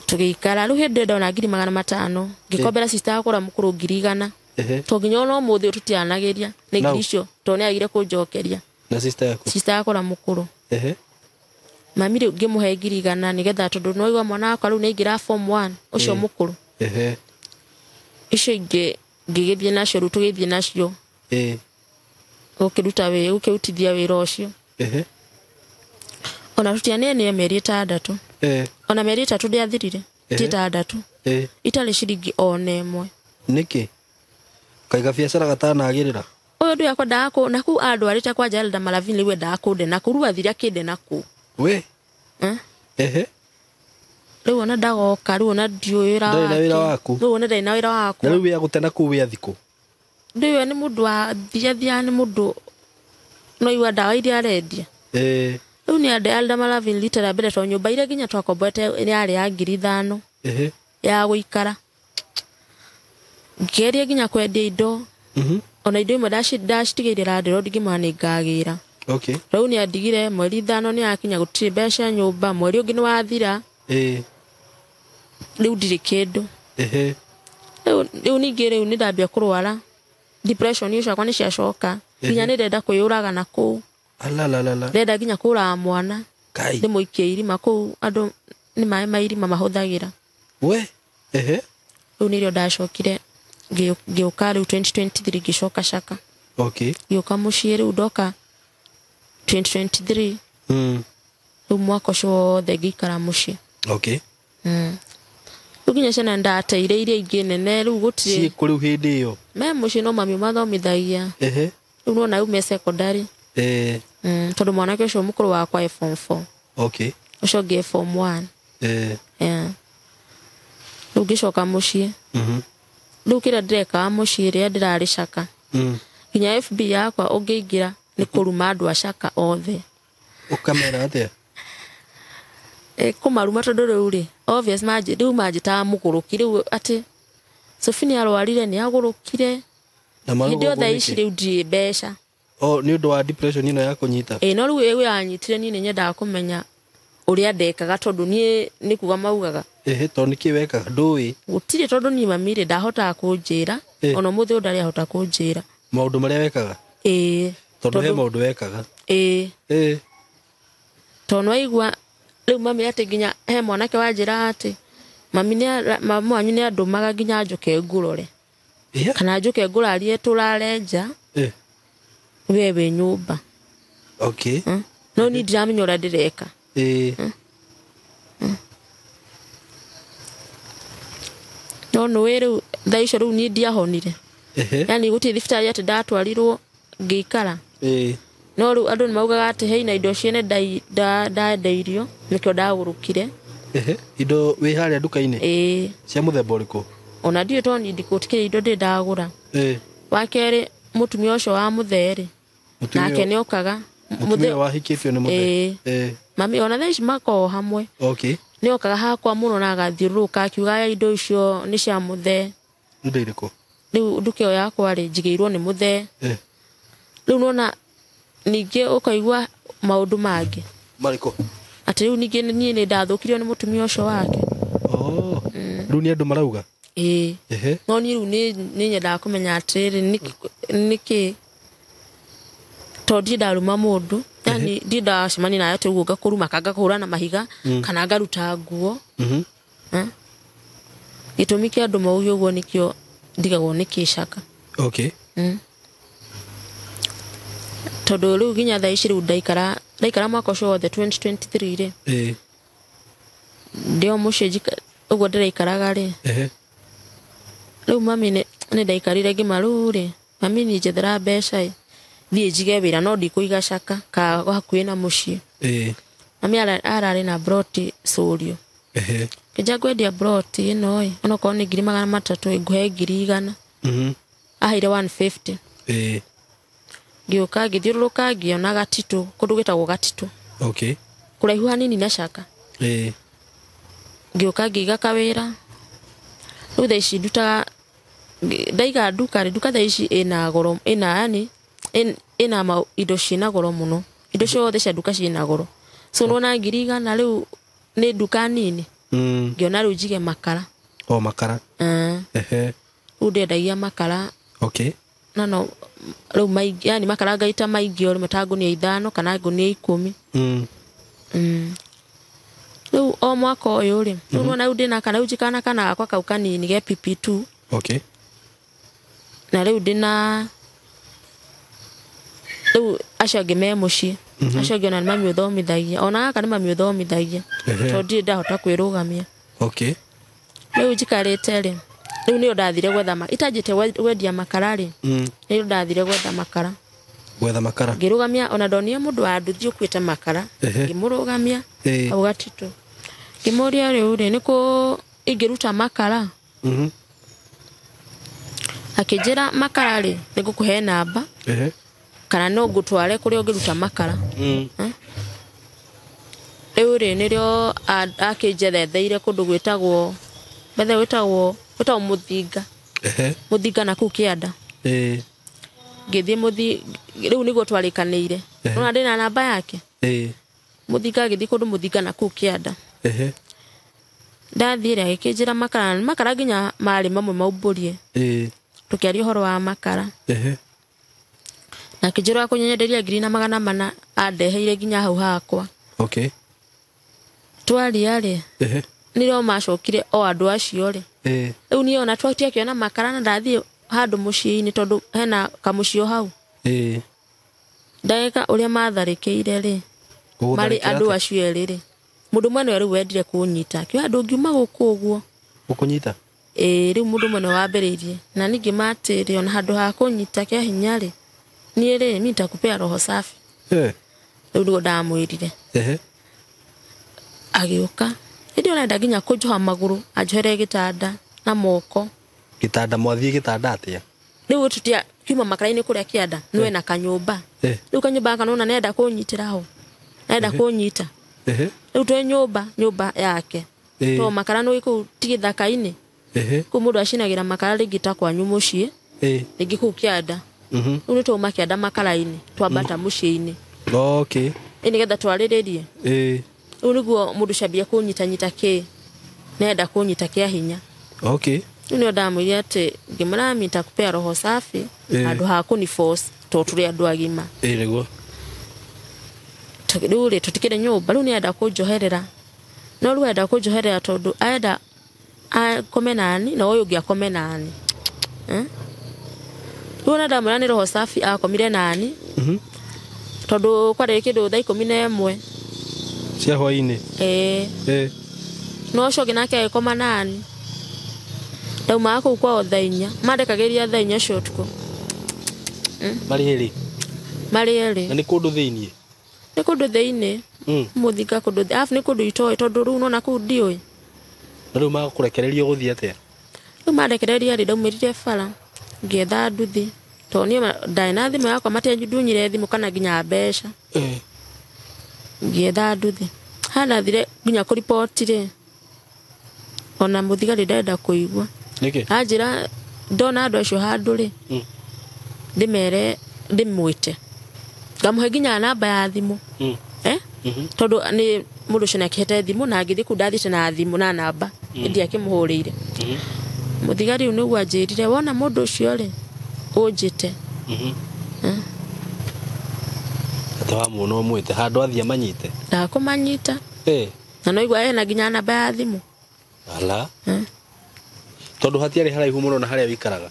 Tũgĩikara rĩu hĩndĩ ĩyo ndona 500,000 ngĩkombera sister yakwa ũrĩa mũkũrũ 100,000. To nginya ona ũmũthĩ tũtiaranagĩria nĩ ngiri icio tondũ nĩagire kũnjokeria. Na sister yaku? Sister yakwa ũrĩa mũkũrũ. Mami rĩu ngĩmũhe 100,000 nĩgetha tondũ nĩwaigua mwana wakwa rĩu nĩaingĩra form 1 ũcio mũkũrũ. Icio ingĩ ngĩgĩthiĩ nacio rĩu tũgĩthiĩ nacio. Gũkĩruta wĩra gũkĩrutithia wĩra ũcio. Ona tũtianĩanire mĩeri 6. Ona mĩeri 3 ndĩathirire. Ti 6. Itarĩ ciringi ona ĩmwe. Nĩkĩ? Kaiga biacara gatanagĩrĩra. Ũyũ ndũ yakwa ndakũ na kũu andwarĩte kwanja Elda Malavin rĩu endaga kũnde na kũu rĩu athire akĩnde na kũu. We? Rĩu ona ndagoka rĩu ona ndiũĩ wĩra Ndarĩ na wĩra wake. waku. Rĩu ona ndarĩ na wĩra wakwa. Na rĩu wĩ agũte na kũu wĩ athikũ. Ndĩũĩ nĩ mũndũ wa thiathiaga nĩ mũndũ no igua ndawa iria arendia. Rĩu nĩ ande Elda Malavin rita rĩa mbere tondũ nyũmba iria nginya twakomborete yarĩ ya 5,000. Ya gũikara. Ngĩgeria nginya kwendia indo. Ona indo imwe ndacitigĩire landlord ngĩmwĩra nĩ ngagĩra. Okay. Rĩu nĩ andigire mweri 5 nĩ yakinya gũtirĩ mbeca nyũmba mweri ũngĩ nĩ wathira. Rĩu ndirĩ kĩndũ. Rĩu ningĩ rĩu nĩ ndambia kũrwara. Depression icio ciakwa nĩ ciacoka. Nginya nĩ ndenda kwĩyũraga na kũu. Alalalala. Ndenda nginya kũraga mwana. Kai. Ndĩmũikie irima kũu andũ nĩ maĩ ma irima mahũthagĩra. We? Rĩu nĩrĩo ndacokire ngĩũka rĩu 2023 ngĩcoka Shaka. Okay. Ngĩũka mũciĩ rĩu ndoka 2023. Rĩu mwaka ũcio wothe ngĩikara mũciĩ. Okay. Rĩu nginya ciana ndateire iria ingĩ nene rĩu gũtirĩ. Ciĩ kũ rĩu hĩndĩ ĩyo? Me mũciĩ no mami mathomithagia. Rĩu nona rĩu me secondary. Tondũ mwanake ũcio mũkũrũ wakwa e form 4. Okay. Ũcio ũngĩ e form 1. Yeah. Rĩu ngĩcoka mũciĩ. Rĩu kĩrĩa ndĩrekaga mũciĩ rĩrĩa ndĩrarĩ Shaka. Nginya FB yakwa ũngĩingĩra nĩ kũruma andũ a Shaka othe. Ũkamera atĩa? Kũmaruma tondũ rĩu rĩ, obvious rĩu manjĩtaga mũgũrũki rĩu atĩ Sophie nĩ arwarire nĩ agũrũkire. Na marũgũ Hĩndĩ yothe nĩkĩ? ici rĩu ndirĩ mbeca. O nĩ ũndũ wa depression ĩno ya kũnyita? No rĩu ĩyo yanyitire niĩ nĩ nyendaga kũmenya ũrĩa ndekaga tondũ niĩ nĩ kuga maugaga. Tondũ nĩkĩ wekaga? Ndũĩ. Gũtirĩ tondũ niĩ mami rĩ ndahotaga kũnjĩra. Ona ũmũthĩ ũyũ ndarĩ ahota kũnjĩra. Maũndũ marĩa wekaga? Tondũ he maũndũ wekaga. Tondũ waigua rĩu mami atĩ nginya he mwanake wanjĩra atĩ mami mamu wanyu nĩ andũmaga nginya njũke ngũrore. Kana njũke ngũrarie tũrare nja. We wĩ nyũmba. Okay. No niĩ ndiramenya ũrĩa ndĩreka. No nĩũĩ rĩu thaa icio rĩu niĩ ndiahonire. Yaani gũtirĩ thibitarĩ atĩ ndatwarirwo ngĩikara. No rĩu andũ nĩ maugaga atĩ heina indo ciene ndendeirio nĩkĩo ndagũrũkire. Indo wĩ harĩa nduka-inĩ? Cia mũthemba ũrĩkũ? Ona ndiũĩ tondũ niĩ ndikũtikĩrĩ indo ndĩ ndagũra. Wa kerĩ mũtumia ũcio wa mũthee rĩ, nake nĩokaga. Mũtumia wahikĩtio nĩ mũthee? Mami ona thaa ici makoragwo hamwe. Okay. Nĩokaga hakwa mũno na agathiũrũrũka akiuga aya indo icio nĩ cia mũthee. Indo irĩkũ? Rĩu nduka ĩyo yakwa rĩ njigĩirwo nĩ mũthee. Rĩu nĩwona ningĩ ũkaigua maũndũ mangĩ. Marĩkũ? Atĩ rĩu ningĩ niĩ nĩ ndathũkirio nĩ mũtumia ũcio wake. Rĩu nĩ andũ marauga? No niĩ rĩu nĩ nyendaga kũmenya atĩrĩrĩ, nĩkĩ tondũ ndirĩ ndaruma mũndũ. Yaani ndirĩ ndacemania nawe atĩ ũguo ngakũruma kana ngakũhũra na mahiga kana ngaruta nguo. Gĩtũmi kĩa andũ mauge ũguo nĩkĩo ndigagwo nĩkĩ Shaka. Okay. Tondũ rĩu nginya thaa ici rĩu ndaikara mwaka ũcio wothe 2023 rĩ. Ndĩ o mũciĩ ũguo ndĩraikaraga rĩ. Rĩu mami nĩ ndaikarire ngĩma rĩu rĩ mami niĩ njethera mbeca ĩ thiĩ njige wĩra no ndikũiga caka ka hakuhĩ na mũciĩ. Mami ararĩ na broti Cũrio. Kĩnja ngwendia broti ĩno ĩ onokorwo nĩ 300,000 ngũhe 100,000. Aheire 150. Ngĩũka ngĩthiũrũrũka ngĩona Gatitũ kũndũ gwĩtagwo Gatitũ. Okay. Kũraihu hanini na caka. Ngĩũka ngĩiga kawĩra. Rĩu thaa ici ndutaga ndaiga nduka rĩ nduka thaa ici ĩna goro ĩna yani ĩna indo ciĩna goro mũno. Indo ciothe cia nduka ciĩna goro. So nĩwona 100,000 rĩu nĩ nduka nini. Ngĩona rĩu njige makara. O makara. Rĩu ndendagia makara. Okay. Na no rĩu maingĩ yani makara ngaita maingĩ o rĩmwe ta ngũnia 5 kana ngũnia 10. Rĩu o mwaka ũyũ rĩ rĩu nĩwona rĩu ndĩna kana rĩu njikana kana gakwa kau kanini ge PP2. Okay. Na rĩu ndĩna rĩu acio angĩ me mũciĩ. Acio angĩ ona nĩ mami ũthomithagia ona gaka nĩ mami ũthomithagia tondũ ndirĩ ndahota kwĩrũgamia. Okay. Rĩu njikarĩte rĩ rĩu nĩyo ndathire gwetha itanjĩte wendia makara rĩ nĩyo ndathire gwetha makara. Gwetha makara. Ngĩrũgamia ona ndonire mũndũ wa nduthi ũkuĩte makara ngĩmũrũgamia hau Gatitũ. Ngĩmũria rĩu rĩ nĩkũ ingĩruta makara. Akĩnjĩra makara rĩ nĩngũkũhe namba kana no ngũtware kũrĩa ũngĩruta makara. Rĩu rĩ nĩrĩo akĩnjethetheire kũndũ gwĩtagwo bethe gwĩtagwo Mũthinga. Mũthinga na kũu kĩanda. Ngĩthiĩ rĩu nĩguo twarĩkanĩire. Nĩwona ndĩna namba yake. Mũthinga agĩthiĩ kũndũ Mũthinga na kũu kĩanda. Ndathiĩ rĩ agĩkĩnjĩra makara makara nginya marĩ mamwe maumbũrie. Tũkĩaria ũhoro wa makara. Na akĩnjĩra kũnyenderia 1,400 andeheire nginya hau hakwa. Okay. Twaria rĩ nĩrĩo macokire o andũ acio rĩ. Rĩu niĩ ona twatiakĩona makara na ndathiĩ handũ mũciĩ-inĩ tondũ hena kamũciĩ hau. Ndagĩka ũrĩa matharĩkĩire rĩ marĩ andũ acio erĩ rĩ mũndũ ũmwe nĩwe rĩu wendire kũnyita akiuga ndũngiuma gũkũ ũguo. Gũkũnyita? Rĩu mũndũ ũmwe nĩwe wambĩrĩirie na ningĩ matĩrĩ ona handũ ha kũnyita kĩa hinya rĩ niĩ rĩ mi nitakupea roho safi. Rĩu nĩguo ndamwĩrire. Agĩũka hĩndĩ ĩyo nenda nginya kũnjoha magũrũ anjohere gĩtanda na moko. Gĩtanda mwathiĩ gĩtanda atĩa? Rĩu tũtia kiuma makara-inĩ kũrĩa kĩanda nĩwe na kanyũmba. Rĩu kanyũmba gaka nĩwona nĩenda kũnyitĩra ho. Nĩenda kũnyita. Rĩu twĩ nyũmba yake. To makara nĩ kũu ti gĩthaka-inĩ. Kũu mũndũ acinagĩra makara rĩngĩ ta kwanyu mũciĩ. Rĩngĩ kũu kĩanda. Rĩu nĩ twauma kĩanda makara-inĩ twambata mũciĩ-inĩ. Okay. Ĩ nĩgetha twarĩrĩrie. Rĩu nĩguo mũndũ cambia kũnyitanyita kĩ nĩenda kũnyita kĩa hinya. Okay. Rĩu nĩo ndamwĩrire atĩ ngĩmwĩra nitakupea roho safi handũ ha kũni force tondũ tũrĩ andũ agima. Nĩguo. Rĩu rĩ tũtikĩrĩ nyũmba rĩu nĩenda kũnjoherera. No rĩu enda kũnjoherera tondũ enda akome nani na ũyũ ũngĩ akome nani. Rĩu ona ndamwĩra nĩ roho safi akomire nani. Tondũ kwarĩ kĩndũ thaa 11 cia hwaĩ-inĩ. No ũcio ũngĩ nake agĩkoma nani. Ndaumaga kũu kwao thaa 4 mandekagĩria thaa 4 cia ũtukũ. Marĩ erĩ? Marĩ erĩ. Na nĩ kũndũ thĩiniĩ? Nĩ kũndũ thĩiniĩ. Mũthinga kũndũ arabu nĩ kũndũ itoĩ tondũ rĩu nona kũu ndiũĩ. Na rĩu magakũrekereria ũgũthiĩ atĩa? Rĩu mandekereria rĩ ndaumĩrire bara ngĩetha nduthi tondũ niĩ ndarĩ na thimũ yakwa matiandunyire thimũ kana nginya mbeca. Ngĩetha nduthi. Haha ndathire nginya kũriboti rĩ ona mũthigari ndarenda kũigua. Nĩkĩ? Anjĩra ndona andũ acio handũ rĩ ndĩmere ndĩmwĩte. Ngamũhe nginya namba ya thimũ. Tondũ nĩ mũndũ ũcio nĩakĩhete thimũ na ngĩthiĩ kũu ndathiĩte na thimũ na namba ĩndĩ akĩmũhũrĩire. Mũthigari ũyũ nĩguo anjĩrire wona mũndũ ũcio rĩ ũnjĩte. Atĩ wamuona ũmwĩte handũ athiĩ amanyite? Ndakũmanyita. Na no igua ena nginya namba ya thimũ. Ala. Tondũ hatiarĩ haraihu mũno na harĩa wĩikaraga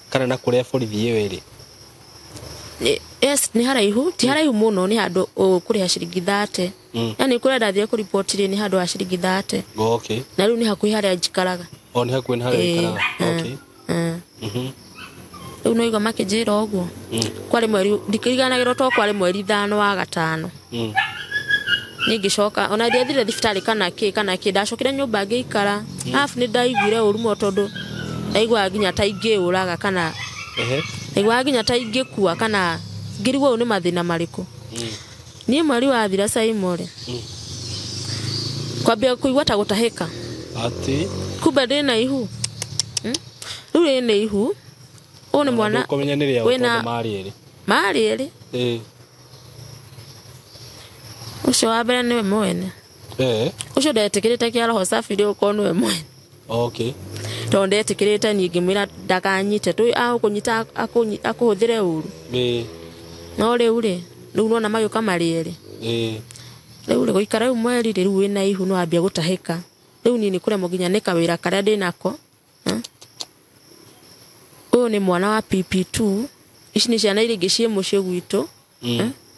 kana na kũrĩa borithi ĩyo ĩrĩ? Yes, nĩ haraihu, ti haraihu mũno, nĩ handũ ũkũrĩha ciringi 30. Yani kũrĩa ndathiĩ kũriboti rĩ, nĩ handũ ha ciringi 30. Okay. Na rĩu nĩ hakuhĩ harĩa njikaraga. O nĩ hakuhĩ na harĩa ũikaraga. Okay. Rĩu no igua makĩnjĩra ũguo. Kwarĩ mweri ndikiriganagĩrwo to kwarĩ mweri 5 wa gatano. Niĩ ngĩcoka ona ndiathire thibitarĩ kana kĩ ndacokire nyũmba ngĩikara. Arabu nĩ ndaiguire ũru mũno tondũ ndaiguaga nginya ta ingĩũraga kana ndaiguaga nginya ta ingĩkua kana ngĩrigwo ũyũ nĩ mathĩna marĩkũ. Niĩ mweri wathira Saimore. Kwambia kũigua ta gũtahĩka. Ati kumbe ndĩna ihu. Rĩu rĩna ihu. Ũyũ nĩ mwana ũkũmenya nĩ rĩa tondũ marĩ erĩ. Marĩ erĩ. Ũcio wa mbere nĩwe mwene. Ũcio ndetĩkĩrĩte kĩa roho safi rĩu ũkorwo nĩwe mwene. Okay. Tondũ ndetĩkĩrĩte niĩ ngĩmwĩra ndakanyite tũ agũkũnyita akũhũthĩre ũru. No rĩu rĩ, rĩu nona magĩũka marĩ erĩ. Rĩu rĩ gũikara rĩu mweri rĩ, rĩu wĩna ihu no ambia gũtahĩka. Rĩu niĩ nĩ kũremwo nginya nĩ kawĩra karĩa ndĩnako. Ũyũ nĩ mwana wa PP2. Ici nĩ ciana iria ingĩ ciĩ mũciĩ gwitũ.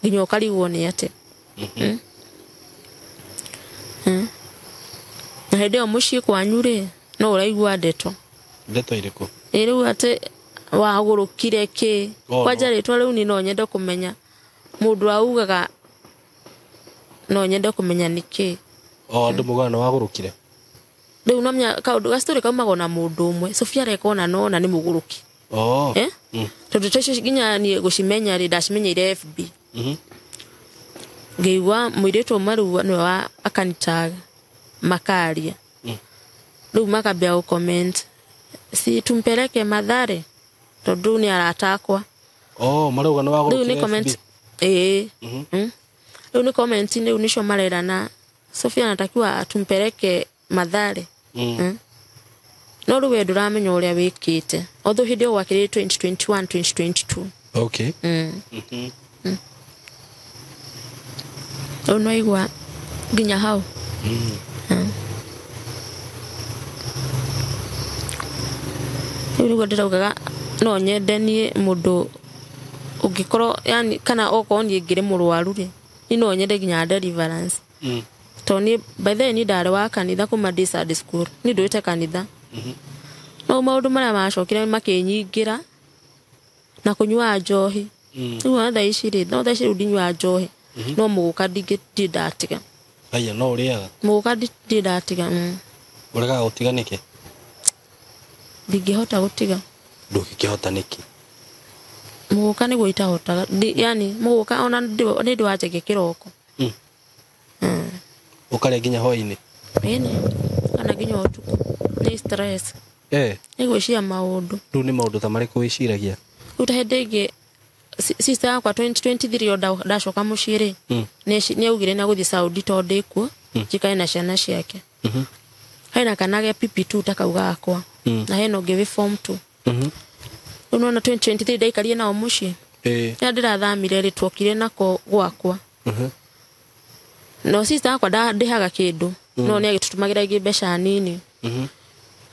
Nginya ũkarigwo nĩ atĩa. Na hĩndĩ ĩyo mũciĩ kwanyu rĩ, no ũraigua ndeto. Ndeto irĩkũ? Ĩ rĩu atĩ wagũrũkire kĩ. Kwanja rĩtwa rĩu niĩ no nyende kũmenya. Mũndũ augaga no nyende kũmenya nĩ kĩ. O andũ maugaga nĩ wagũrũkire. Rĩu no menya kaũndũ gastory kaumagwo na mũndũ ũmwe. Sofia areka ona nona nĩ mũgũrũki. Tondũ ta icio nginya niĩ gũcimenya rĩ, ndacimenyeire FB. Ngĩigua mũirĩtu ũmwe rĩu nĩwe wa akanitaga makaria. Rĩu makambia gũ comment si tumpeleke Mathare tondũ nĩ arata akwa. Marauga nĩ wagũrũkire. Rĩu nĩ comment. Rĩu nĩ comment rĩu nĩcio marerana Sofia anatakiwa tumpeleke Mathare. No rĩu we ndũramenya ũrĩa wĩkĩte. Although hĩndĩ ĩyo gwakĩrĩ 2021 2022. Okay. Rĩu no igua nginya hau. Rĩu nĩguo ndĩraugaga no nyende niĩ mũndũ ũngĩkorwo yani kana okorwo niĩ ngĩrĩ mũrwaru rĩ, niĩ no nyende nginya deliverance. Tondũ niĩ by the way niĩ ndarĩ wa kanitha kuma ndĩ Sunday school. Niĩ ndũĩte kanitha. No maũndũ marĩa macokire makĩnyingĩra na kũnyua njohi. Rĩu ona thaa ici rĩ, no thaa ici rĩu ndinyuaga njohi. No mũgũka ndirĩ ndatiga. Aya no ũrĩaga? Mũgũka ndirĩ ndatiga. Ũregaga gũtiga nĩkĩ? Ndingĩhota gũtiga. Ndũngĩkĩhota nĩkĩ? Mũgũka nĩguo itahotaga. Yani mũgũka ona nĩ ndĩ wanjege kĩroko. Ũkarĩa nginya hwaĩ-inĩ? Ĩni, kana nginya ũtukũ. Nĩ stress. Nĩ gwĩciria maũndũ. Rĩu nĩ maũndũ ta marĩkũ wĩciragia? Rĩu ta hĩndĩ ĩngĩ sister yakwa 2023 o ndacoka mũciĩ rĩ, nĩ augire nĩ agũthiĩ Saudi tondũ ndĩkuo, njikare na ciana ciake. Hena kana ge PP2 ta kau gakwa. Na hena ũngĩ wĩ form 2. Rĩu nona 2023 ndaikarire nao mũciĩ. Rĩrĩa ndĩrathamire rĩ, tuokire nako gwakwa. No sister yakwa ndĩhaga kĩndũ, no nĩ agĩtũtũmagĩra ingĩ mbeca nini.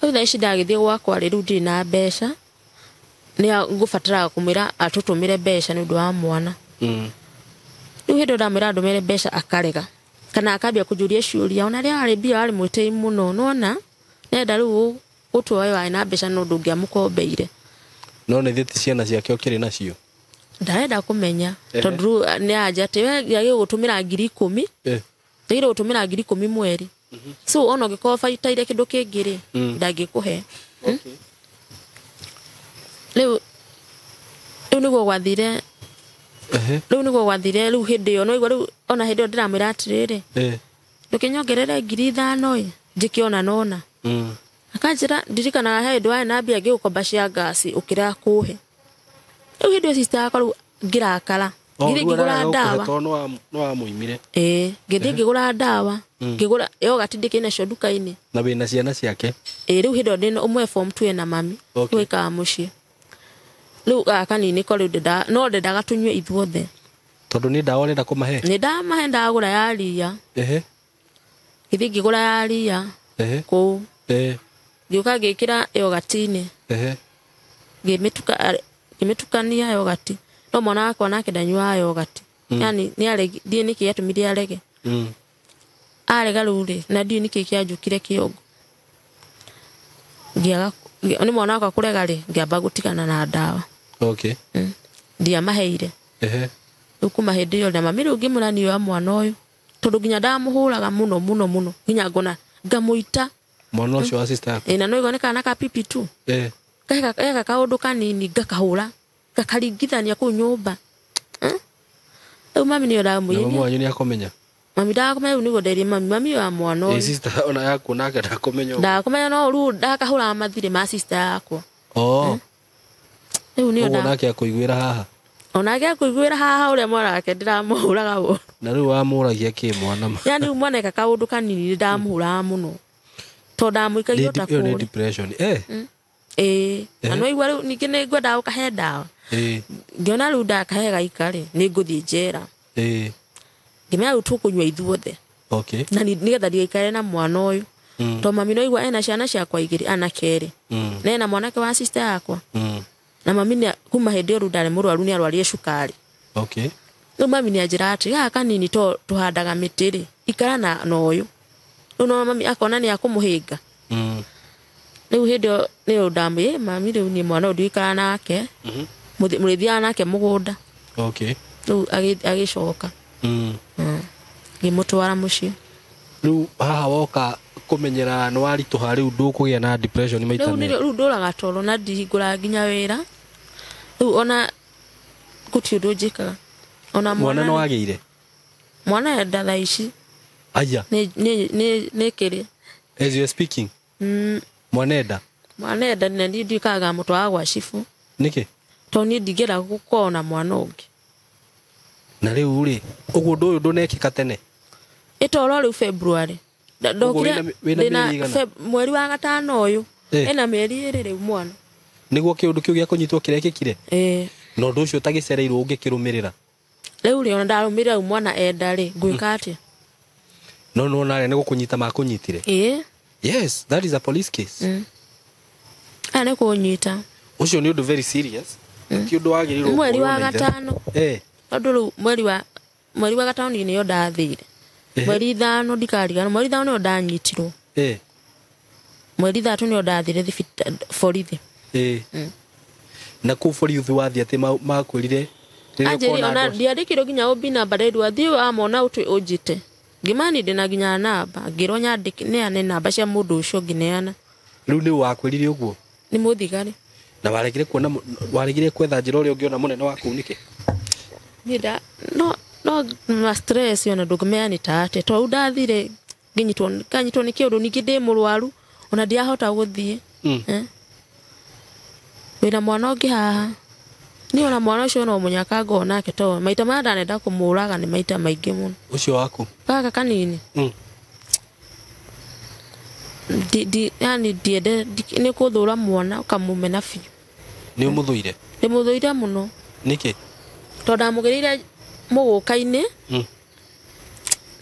Rĩu thaa ici ndagĩthiĩ gwakwa rĩ, rĩu ndirĩ na mbeca. Nĩ ngũbataraga kũmwĩra atũtũmĩre mbeca nĩ ũndũ wa mwana. Rĩu hĩndĩ ĩyo ndamwĩra andũmĩre mbeca akarega. Kana akambia kũnjũria ciũria. Ona rĩrĩa arĩ mbia arĩ mwĩtĩi mũno, nĩwona? Nenda rĩu gũtua we warĩ na mbeca no ndũngĩamũkombeire. No nĩ thĩ ciana ciake ũkĩrĩ nacio? Ndarenda kũmenya. Tondũ rĩu nĩ anja atĩ we agĩrĩirwo gũtũmĩra 10,000. Agĩrĩirwo gũtũmĩra 10,000 mweri. So ona ũngĩkorwo baitaire kĩndũ kĩngĩ rĩ, ndangĩkũhe. Rĩu nĩguo gwathire. Rĩu nĩguo gwathire rĩu hĩndĩ ĩyo no igua rĩu ona hĩndĩ ĩyo ndĩramwĩra atĩrĩrĩ, ndũkĩnyongerere 5,000 ĩ, njĩke ona nona. Akanjĩra ndirikanaga he hĩndĩ warĩ na mbia ngĩgũkomba cia ngasi ũkĩrega kũhe. Rĩu hĩndĩ ĩyo sister yakwa rĩu ngĩrakara. Ngĩthiĩ ngĩgũra ndawa. Tondũ nĩ wamũimire. Ngĩthiĩ ngĩgũra ndawa. Ngĩgũra yogurt ndĩkĩ nacio nduka-inĩ. Na wĩna ciana ciake? Rĩu hĩndĩ ĩyo ndĩna ũmwe form 2 ena mami. Rĩu aikaraga mũciĩ. Rĩu gaka nini ko rĩu no ndendaga tũnyue ithuothe. Tondũ nĩ ndawa ũrenda kũmahe? Nĩ ndamahe ndagũra ya ria. Ngĩthiĩ ngĩgũra ya ria. Kũu. Ngĩũka ngĩkĩra yogurt-inĩ. Ngĩmĩtukania yogurt. No mwana wakwa nake ndanyuaga yogati. Yani nĩ aregi ndiĩ nĩkĩ gĩatũmire arege. Arega rĩu rĩ na ndiũ nĩkĩ kĩanjũkire kĩongo. Ngĩaga nĩ mwana wakwa kũrega rĩ ngĩamba gũtigana na ndawa. Okay. Ndiamaheire. Rĩu kuma hĩndĩ ĩyo na mami rĩu ngĩmwĩra niĩ wa mwana ũyũ tondũ nginya ndamũhũraga mũno mũno mũno nginya ngona ngamũita. Mwana ũcio wa sister yaku. Na no igone kana ka pipi tu. Eka kaũndũ kanini ngakahũra ngakaringithania kũu nyũmba. Rĩu mami nĩyo ndamwĩrire. Na mami wanyu nĩakũmenya? Mami ndakũmenya rĩu nĩguo nderire mami mami wa mwana ũyũ. Sister ona yaku nake ndakũmenya ũguo. Ndakũmenya no rĩu ndakahũraga mathirĩ ma sister yakwa. Rĩu nĩyo Ũguo nake akũiguĩra haha. Onake akũiguĩra haha ũrĩa mwana wake ndĩramũhũraga ũũ. Na rĩu wamũragia kĩ mwana ma? Yani rĩu mwana eka kaũndũ kanini ndamũhũraga mũno. Tondũ ndamũikagia ota Ĩyo nĩ kũrĩa. depression. Na no igua rĩu ningĩ nĩ ngwendaga gũkahe ndawa. Ngĩona rĩu ndakahe gaika rĩ nĩ ngũthiĩ njera. Ngĩmenya rĩu tũkũnyua ithuothe. Okay. Na nĩgetha ndigaikare na mwana ũyũ. Tondũ mami no igua ena ciana ciakwa igĩrĩ anake erĩ. Na ena mwanake wa sister yakwa. Na mami nĩ kuma hĩndĩ ĩyo rĩu ndarĩ mũrwaru nĩ arwarire cukari. Okay. Rĩu mami nĩ anjĩra atĩ gaka kanini to tũhandaga mĩtĩ rĩ ikara na ũyũ. Rĩu no mami akona nĩ akũmũhĩnga. Rĩu hĩndĩ ĩyo nĩyo ndamwĩrire mami rĩu niĩ mwana ũyũ ndigũikara nake. Mũrĩthiaga nake mũgũnda. Okay. Rĩu agĩcoka. Ngĩmũtwara mũciĩ. Rĩu haha woka kũmenyera nĩ waritũha rĩu ndũkũgĩa na depression maita merĩ. Rĩu ndũraga toro na ndihingũraga nginya wĩra. Rĩu ona gũtirĩ ũndũ njĩkaga. Ona mwana no wagĩire? Mwana enda thaa ici. Aya. Nĩ kĩrĩa. As you are speaking. Mwana enda? Mwana enda na niĩ ndiũkaga ngamũtwara gwa cibũ. Nĩkĩ? Tondũ niĩ ndingĩenda gũkorwo na mwana ũngĩ. Na rĩu rĩ, ũguo ũndũ ũyũ ndũnekĩka tene? Ĩtoro rĩu February. Ndokire ndĩna mweri wa gatano ũyũ. Ena mĩeri ĩrĩ rĩu mwana. Nĩguo kĩũndũ kĩu gĩa kũnyitwo kĩrekĩkire? Na ũndũ ũcio ũtagĩcereirwo ũngĩkĩrũmĩrĩra? Rĩu rĩ ona ndarũmĩrĩra rĩu mwana enda rĩ, ngwĩka atĩa? No nĩwona arĩa nĩ gũkũnyita makũnyitire? Yes, that is a police case. Aya nĩ kũnyita. Ũcio nĩ ũndũ very serious. Ti ũndũ wagĩrĩirwo Mweri wa gatano. Tondũ rĩu mweri wa gatano nĩyo ndathire. Mweri ithano ndikariganĩrwo, mweri ithano nĩyo ndanyitirwo. Mweri ithatũ nĩyo ndathire borithi. Na kũu borithi wathiĩ atĩ makwĩrire rĩrĩa ũkona ona ndiandĩkirwo nginya OB namba nderwo thiĩ wamona ũtue ũnjĩte. Ngĩmani ndĩna nginya namba, ngĩrwo nyandĩke neane namba cia mũndũ ũcio ngĩneana. Rĩu nĩ wakwĩrire ũguo? Nĩ mũthigari. Na waregire kuona waregire kwetha njĩra ũrĩa ũngĩona mũnene waku nĩkĩ? Niĩ no no ma stress ona ndũngĩmenya nĩ ta atĩa tondũ ndathire ngĩnyitwo nganyitwo nĩ kĩũndũ ningĩ ndĩ mũrwaru ona ndiahota gũthiĩ. Wĩna mwana ũngĩ haha. Niĩ ona mwana ũcio no mũnyaka ngorwo nake tondũ maita marĩa ndanenda kũmũraga nĩ maita maingĩ mũno. Ũcio waku? Gaka kanini. Yani ndiende nĩ kũthũra mwana ũkamũmena biũ. Nĩ ũmũthũire? Ndĩmũthũire mũno. Nĩkĩ? Tondũ ndamũgĩrĩire mũgũka-inĩ.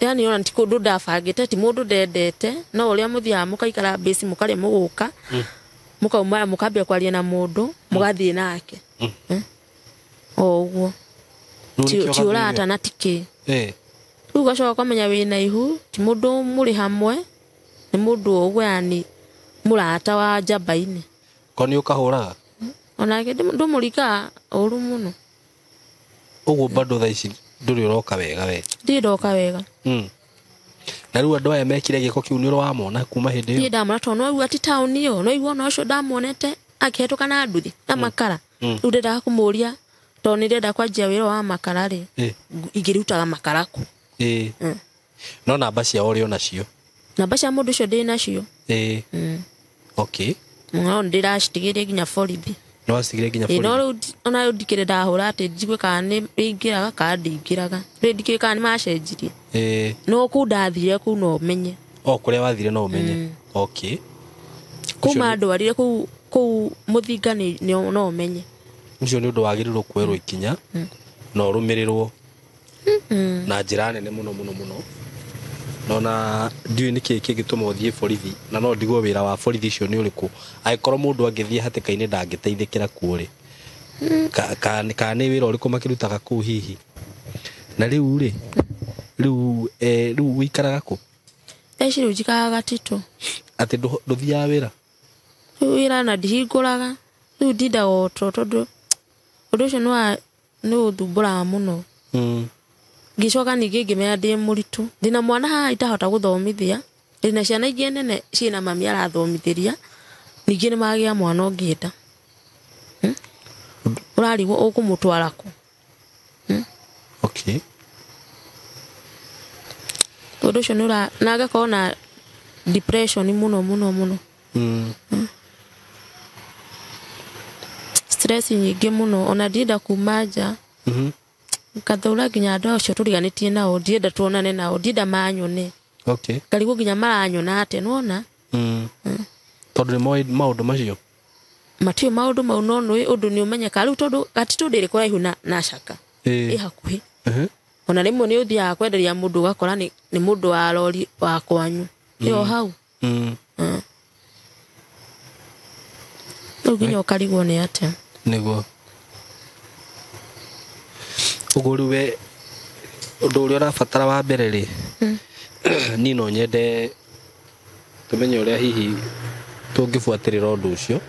Yani ona ti kũndũ ndabangĩte ti mũndũ ndendete no ũrĩa mũthiaga mũkaikara base mũkarĩa mũgũka. Mũkauma mũkambia kwaria na mũndũ mũgathiĩ nake. O ũguo. Ti ũrata na ti kĩ. Rĩu ũgacoka ũkamenya wĩna ihu ti mũndũ mũrĩ hamwe nĩ mũndũ o ũguo yani mũrata wa njamba-inĩ. Ko nĩ ũkahũraga? Onake ndũmũrikaga ũru mũno. Ũguo bado thaa ici ndũrĩ ũroka wega we? Ndirĩ ndoka wega. Na rĩu andũ aya mekire gĩko kĩu nĩ ũramona kuma hĩndĩ ĩyo? Niĩ ndamona tondũ no aigua ti taũni ĩyo, no aigua ona ũcio ndamuonete akĩhetũka na nduthi na makara. Rĩu ndendaga kũmũria tondũ nĩ ndĩrenda kwanjia wĩra wa makara rĩ, ingĩrutaga makara kũ? No namba ciao ũrĩ onacio? Namba cia mũndũ ũcio ndĩ nacio. Okay. No ndĩracitigĩire nginya borithi. No wacitigire nginya borithi? No rĩu ona rĩu ndikĩrĩ ndahũra atĩ njigue kana nĩ ĩingĩraga kana ndĩingĩraga. Rĩu ndikĩũĩ kana nĩ macenjirie. No kũu ndathire kũu no menye. O kũrĩa wathire no ũmenye. Okay. Kuma ndwarire kũu kũu mũthinga nĩ no ũmenye. Ũcio nĩ ũndũ wagĩrĩirwo kuoerwo ikinya na ũrũmĩrĩrwo na njĩra nene mũno mũno mũno. No na ndiũĩ nĩkĩ kĩngĩtũma ũthiĩ borithi na no ndigwo wĩra wa borithi icio nĩ ũrĩkũ. Angĩkorwo mũndũ angĩthiĩ hatĩka-inĩ ndangĩteithĩkĩra kuo rĩ, Ka nĩ wĩra ũrĩkũ makĩrutaga kũu hihi. Na rĩu rĩ, rĩu rĩu wĩikaraga kũ? Thaa ici rĩu njikaraga Gatitũ. Atĩ ndũthiaga wĩra? Rĩu wĩra na ndihingũraga. Rĩu ndindaga o toro tondũ ũndũ ũcio nĩ ũthumbũraga mũno. Ngĩcoka ningĩ ngĩmenya ndĩ mũritũ. Ndĩna mwana haha itahota gũthomithia. Ndĩna ciana ingĩ nene ciĩna mami arathomithĩria. Ningĩ nĩ magĩa mwana ũngĩenda. Ũrarigwo ũkũmũtwara kũ? Okay. Ũndũ ũcio nĩ na ngakorwo na depression mũno mũno mũno. Stress nyingĩ mũno ona ndienda kuma nja. Ngathaura nginya andũ acio tũriganĩtie nao, ndienda tuonane nao, ndienda manyone. Okay. Ngarigwo nginya maranyona atĩa, nĩwona? Tondũ nĩ moĩ maũndũ macio? Matiũĩ maũndũ mau no nĩũĩ ũndũ nĩ ũmenyekaga. Rĩu tondũ Gatitũ ndĩrĩ kũraihu na Caka. Ĩ hakuhĩ. Ona rĩmwe nĩ ũthiaga kwenderia mũndũ ũgakora nĩ mũndũ wa rori wa kwanyu. Ĩ o hau. Rĩu nginya ũkarigwo nĩ atĩa. Nĩguo. Ũguo rĩu we ũndũ ũrĩa ũrabatara wa mbere rĩ, niĩ no nyende tũmenye ũrĩa hihi tũngĩbuatĩrĩra ũndũ ũcio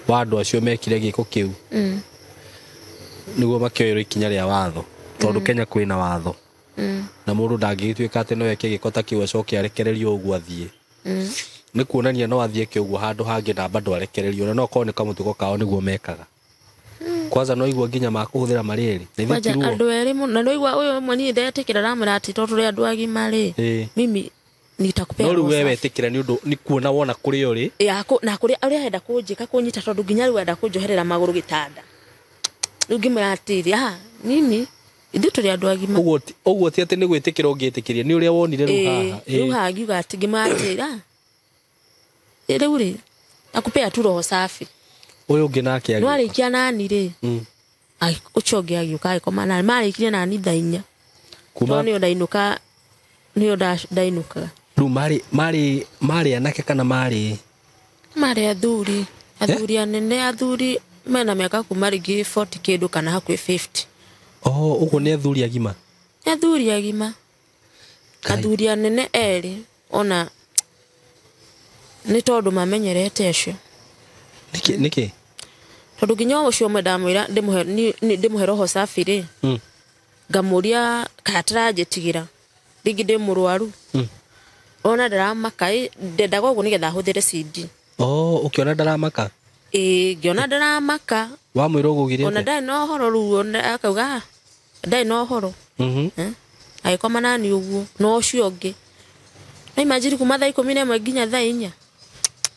wa andũ acio mekire gĩko kĩu nĩguo makĩoerwo ikinya rĩa watho tondũ Kenya kwĩna watho na mũndũ ndangĩgĩtuĩka atĩ no eke gĩko ta kĩu acoke arekererio ũguo athiĩ. Nĩ kuonania no athiĩ eke ũguo handũ hangĩ na bado arekererio na no korwo nĩ kamũtugo kao nĩguo mekaga. Kwanza no igua nginya makũhũthĩra marĩ erĩ. Na ithuĩ ti ruo. Andũ erĩ mũno. Na no igua ũyũ ũmwe niĩ ndetĩkĩra ndamwĩra atĩ tondũ tũrĩ andũ agima rĩ, mimi nitakupea No rĩu roho we safi. wetĩkĩra nĩ ũndũ nĩ kuona wona kũrĩa ũrĩ. Na kũrĩa ũrĩa arenda kũnjĩka kũnyita tondũ nginya rĩu arenda kũnjoherera magũrũ gĩtanda. Rĩu ngĩmwĩra atĩrĩ, ah, nini ithuĩ tũrĩ andũ agima. Ũguo ti atĩ nĩ gwĩtĩkĩra ũngĩtĩkĩria, nĩ ũrĩa wonire rĩu haha. Rĩu haha ngiuga atĩ ngĩmwĩra atĩrĩ, ah, rĩu rĩ, nakupea tu roho safi. Ũyũ ũngĩ nake agĩũka. Nĩwarĩkia nani rĩ? Ũcio ũngĩ agĩũka agĩkoma nani. Marĩkirie nani thaa inya. Kuma Tondũ nĩyo ndainũka, nĩyo ndainũkaga. Rĩu marĩ anake kana marĩ? Marĩ athuri. Athuri anene, athuri mena mĩaka kuma rĩngĩ 40 kĩndũ kana hakuhĩ 50. Oh, ũguo nĩ athuri agima? Nĩ athuri agima. Athuri anene erĩ ona nĩ tondũ mamenyerete acio. Nĩkĩ? Nĩkĩ? Tondũ nginya ũcio ũmwe ndamwĩra ndĩmũhe roho safi rĩ, ngamũria kana ataranjĩtigĩra rĩngĩ ndĩ mũrwaru. Ona ndaramaka, ndendaga ũguo nĩgetha ahũthĩre CD. Oh, ũkĩona ndaramaka? Ĩĩ, ngĩona ndaramaka. Wamwĩra ũguo ugire Ona atĩa? ndarĩ na ũhoro rĩu, ona akauga, ah, ndarĩ na ũhoro. Agĩkoma nani ũguo, na ũcio ũngĩ. Na imagine kuma thaa 11 nginya thaa 4.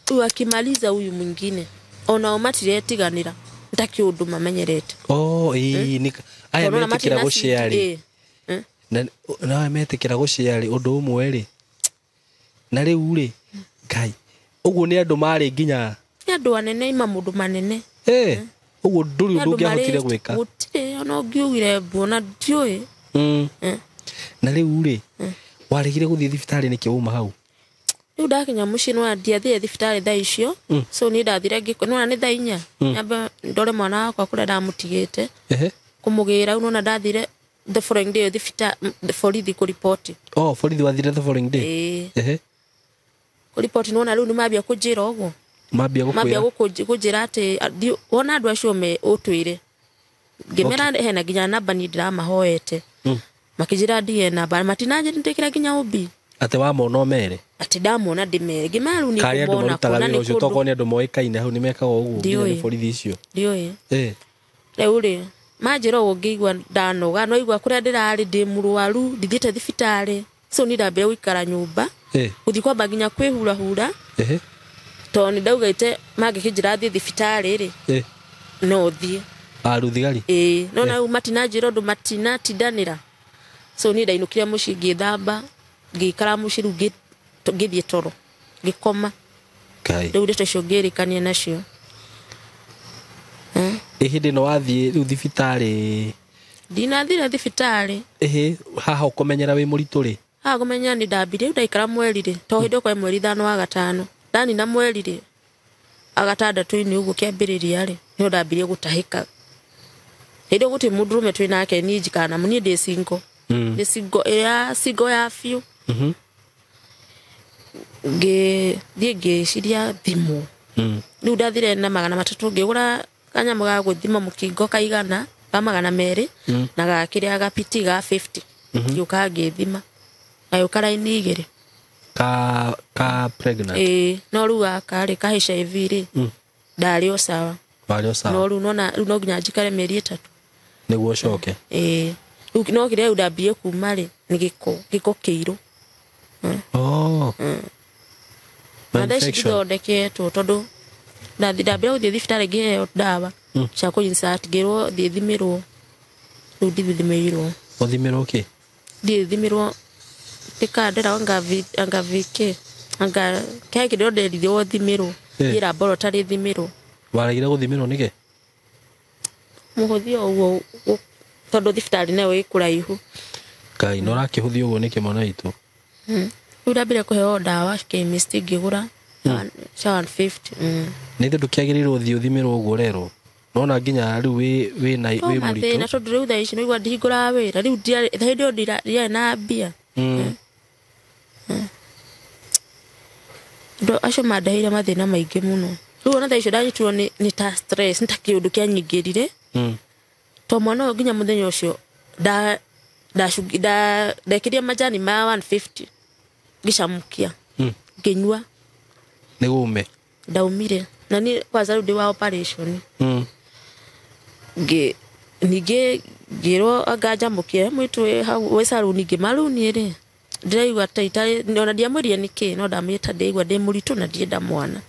Rĩu akimaliza huyu mwingine. Onao matiretiganĩra ta kĩũndũ mamenyerete. Oh, ĩĩ, nĩ aya Tondũ ona metĩkĩra matirĩ na gũshare rĩ. CD, Na aya metĩkĩra gũshare rĩ, ũndũ ũmwe rĩ. Na rĩu rĩ, Ngai, ũguo nĩ andũ marĩ nginya Nĩ andũ anene, ima mũndũ manene. Ũguo ndũrĩ ũndũ ũngĩahotire gwĩka. Gũtirĩ, ona ũngiugire mbu, ona ndiũĩ. Na rĩu rĩ, waregire gũthiĩ thibitarĩ nĩkĩ wauma hau? Rĩu ndakinya mũciĩ nĩwona ndiathire thibitarĩ thaa icio. So niĩ ndathire nĩwona nĩ thaa inya. Nyambe ndore mwana wakwa kũrĩa ndamũtigĩte. Kũmũgĩra rĩu nĩwona ndathire the following day borithi kũripoti. Oh, borithi wathire the following day? Ĩĩ. Kũripoti nĩwona rĩu nĩmambia kũnjĩra ũguo. Mambia gũkwĩra? Mambia kũnjĩra atĩ, wona andũ acio me ũtwĩre. Ngĩmera hena nginya namba niĩ ndĩramahoete. Makĩnjĩra ndige namba, matinanjĩtĩkĩra nginya ũmbi. Atĩ wamona ũmere? Atĩ ndamona ndĩmere. Ngĩmera rĩu nĩ Karĩ andũ ngũmona marutaga kuona wĩra nĩ ũcio, kũndũ. tokorwo nĩ andũ moĩkaine hau nĩmekaga ũguo nginya nĩ Ndiũĩ. borithi icio. Ndiũĩ. Rĩu rĩ, manjĩra ũguo ngĩigua ndanoga, no igua kũrĩa ndĩrarĩ ndĩ mũrwaru, ndithiĩte thibitarĩ. So niĩ ndambire gũikara nyũmba. Gũthiĩ kwamba nginya kwĩhurahura. Tondũ nĩ ndaugĩte mangĩkĩnjĩra thiĩ thibitarĩ rĩ, no thiĩ. Aru thigari? Ĩĩ, no na rĩu matinanjĩra ũndũ, matinatindanĩra. So niĩ ndainũkire mũciĩ ngĩthamba, ngĩikara mũciĩ rĩu ngĩthiĩ toro, ngĩkoma. Ngai. Rĩu ndeto icio ngĩrĩkania nacio. Ĩ hĩndĩ ĩno wathiĩ rĩu thibitarĩ? Ndinathire thibitarĩ. Ĩhĩ, haha ũkũmenyera wĩ mũritũ rĩ? Haha kũmenya nĩ ndambire, rĩu ndaikara mweri rĩ, to hĩndĩ ĩyo mweri 5 wa 5. Ndanina mweri rĩ, agatandatũ-inĩ ũguo kĩambĩrĩria rĩ. Nĩho ndambirie gũtahĩka. Hĩndĩ ĩyo gũtirĩ mũndũrũme twĩ nake, niĩ njikara na niĩ ndĩ single. Ndĩ single, ĩrĩa single ya biũ. Ngĩthiĩ ngĩciria thimũ. Rĩu ndathire na 300 ngĩgũra kanyamũ ga gũthima mũkingo kaigana ga 200 na ga kĩrĩa ga PT ga 50. Ngĩũka ngĩthima. Gagĩũka raini 2. Ka pregnant. Ĩĩ, no rĩu gaka rĩ ka HIV rĩ ndarĩ o sawa. Warĩ o sawa. No rĩu nona rĩu no nginya njikare mĩeri 3. Nĩguo ũcoke. Ĩĩ. Rĩu no kĩrĩa rĩu ndambirie kuma rĩ nĩ gĩko kĩirũ. Oh. Na thaa ici ithondeketwo tondũ ndambia gũthiĩ thibitarĩ ngĩheo ndawa cia kũ-insert, ngĩrwo thiĩ thimĩrwo. Rĩu ndithimĩirwo. Ũthimĩrwo kĩ? Thiĩ thimĩrwo ndĩkandĩra anga VK anga kĩrĩa kĩndũ nderithio thimĩrwo. Thiĩ laboratory thimĩrwo. Waregire gũthimĩrwo nĩkĩ? Mũhũthia ũguo tondũ thibitarĩ nayo ĩ kũraihu. Ngai, no ũrakĩhũthia ũguo nĩkĩ mwana witũ? Rĩu ndambire kũheo ndawa chemist ngĩgũra cia 150. Nĩ ithe ndũkĩagĩrĩirwo ũthiĩ ũthimĩrwo ũguo ũrerwo. Nona nginya rĩu wĩ na wĩ mũritũ. Mathĩna tondũ rĩu thaa ici nĩigua ndihingũraga wĩra. Rĩu hĩndĩ ĩyo ndiarĩ na mbia. Andũ acio mandeheire mathĩna maingĩ mũno. Rĩu ona thaa icio ndanyitirwo nĩ ta stress, nĩ ta kĩũndũ kĩanyingĩrire. To mwana ũyũ nginya mũthenya ũcio ndekĩria majani ma 150 ngĩcamũkia. Ngĩnyua. Nĩguo ume? Ndaumire. Na niĩ kwanza rĩu ndĩ wa operation. Ningĩ ngĩrwo anga njamũkie mũitũ wĩ hau wĩ saruni ngĩmaruni rĩ. Ndĩraigua ta itarĩ, ona ndiamwĩrire nĩkĩ, no ndamwĩrire ta ndĩraigua ndĩ mũritũ na ndirenda mwana.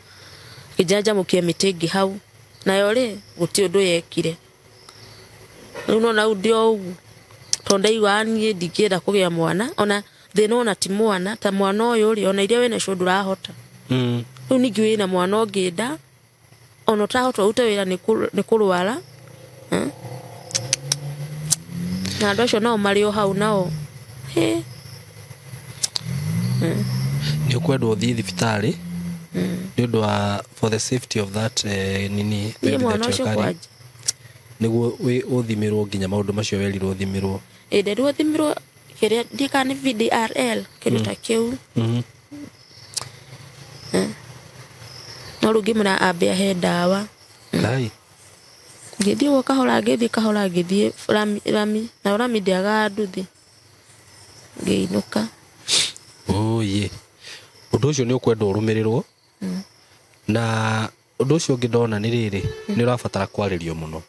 Ngĩnjanjamũkia mĩtĩ ĩngĩ hau. Nayo rĩ, gũtirĩ ũndũ yekire. Rĩu nona rĩu ndĩ o ũguo. Tondũ ndaiguaga niĩ ndingĩenda kũgĩa mwana, ona thĩna ona ti mwana, ta mwana ũyũ rĩ, ona iria wĩna cio ndũrahota. Rĩu ningĩ wĩna mwana ũngĩenda, ona ũtarahota ũrute wĩra nĩ kũrwara. Na andũ acio nao marĩ o hau nao. Hĩ. Nĩ ũkwendwo ũthiĩ thibitarĩ nĩ ũndũ wa for the safety of that nini Niĩ mwana ũcio kwanja. Nĩguo ũthimĩrwo nginya maũndũ macio werirwo ũthimĩrwo. Ĩ, nderirwo thimĩrwo kĩrĩa ndiĩ kana nĩ VDRL kĩndũ ta kĩu. No rĩu ngĩmwĩra ambe ahe ndawa. Ngai. Ngĩthiĩ ũguo kahora, ngĩthiĩ kahora, ngĩthiĩ rami, na rami ndĩagaga nduthi. Ngĩinũka. Oye. Ũndũ ũcio nĩ ũkwenda ũrũmĩrĩrwo. Na ũndũ ũcio ũngĩ ndona nĩ rĩrĩ, nĩ ũrabatara kwarĩrio mũno.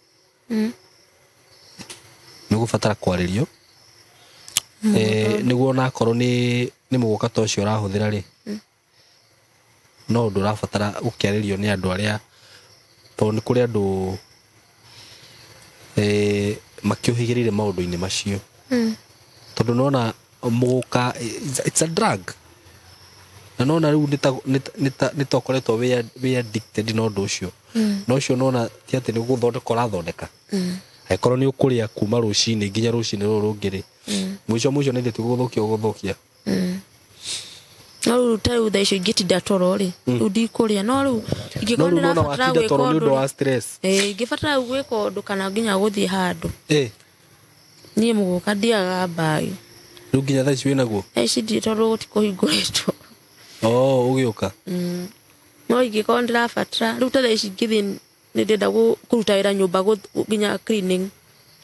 Nĩ ũgũbatara kwarĩrio. Nĩguo onakorwo nĩ mũgũka ta ũcio ũrahũthĩra rĩ, no ũndũ ũrabatara gũkĩarĩrio nĩ andũ arĩa, tondũ nĩ kũrĩ andũ makĩũhĩgĩrĩire maũndũ-inĩ macio. Tondũ nona mũgũka, it's a drug. Na nona rĩu nĩ ta ũkoretwo wĩ addicted na ũndũ ũcio. Na ũcio nona ti atĩ nĩ gũthondeka ũrathondeka. Angĩkorwo nĩ ũkũrĩa kuma rũcinĩ nginya rũcinĩ rũrũ rũngĩ rĩ, mũico mũico nĩ ithuĩ tũgũgũthũkia ũgũthũkia. No rĩu ta rĩu thaa icio ingĩtinda toro rĩ, rĩu ndikũrĩa. No rĩu ingĩkorwo No rĩu nona ndĩrabatara watinda gwĩka toro nĩ ũndũ ũndũ wa stress. Ingĩbatara rĩu gwĩka ũndũ kana nginya gũthiĩ handũ. Niĩ mũgũka ndiagaga mbagi. Rĩu nginya thaa ici wĩnaguo? Thaa ici ndirĩ tondũ gũtikũhingũrĩtwo. Oh, ũgĩũka? No ingĩkorwo ndĩrabatara, rĩu ta thaa ici ingĩthiĩ nĩ ndĩrenda kũruta wĩra nyũmba nginya cleaning.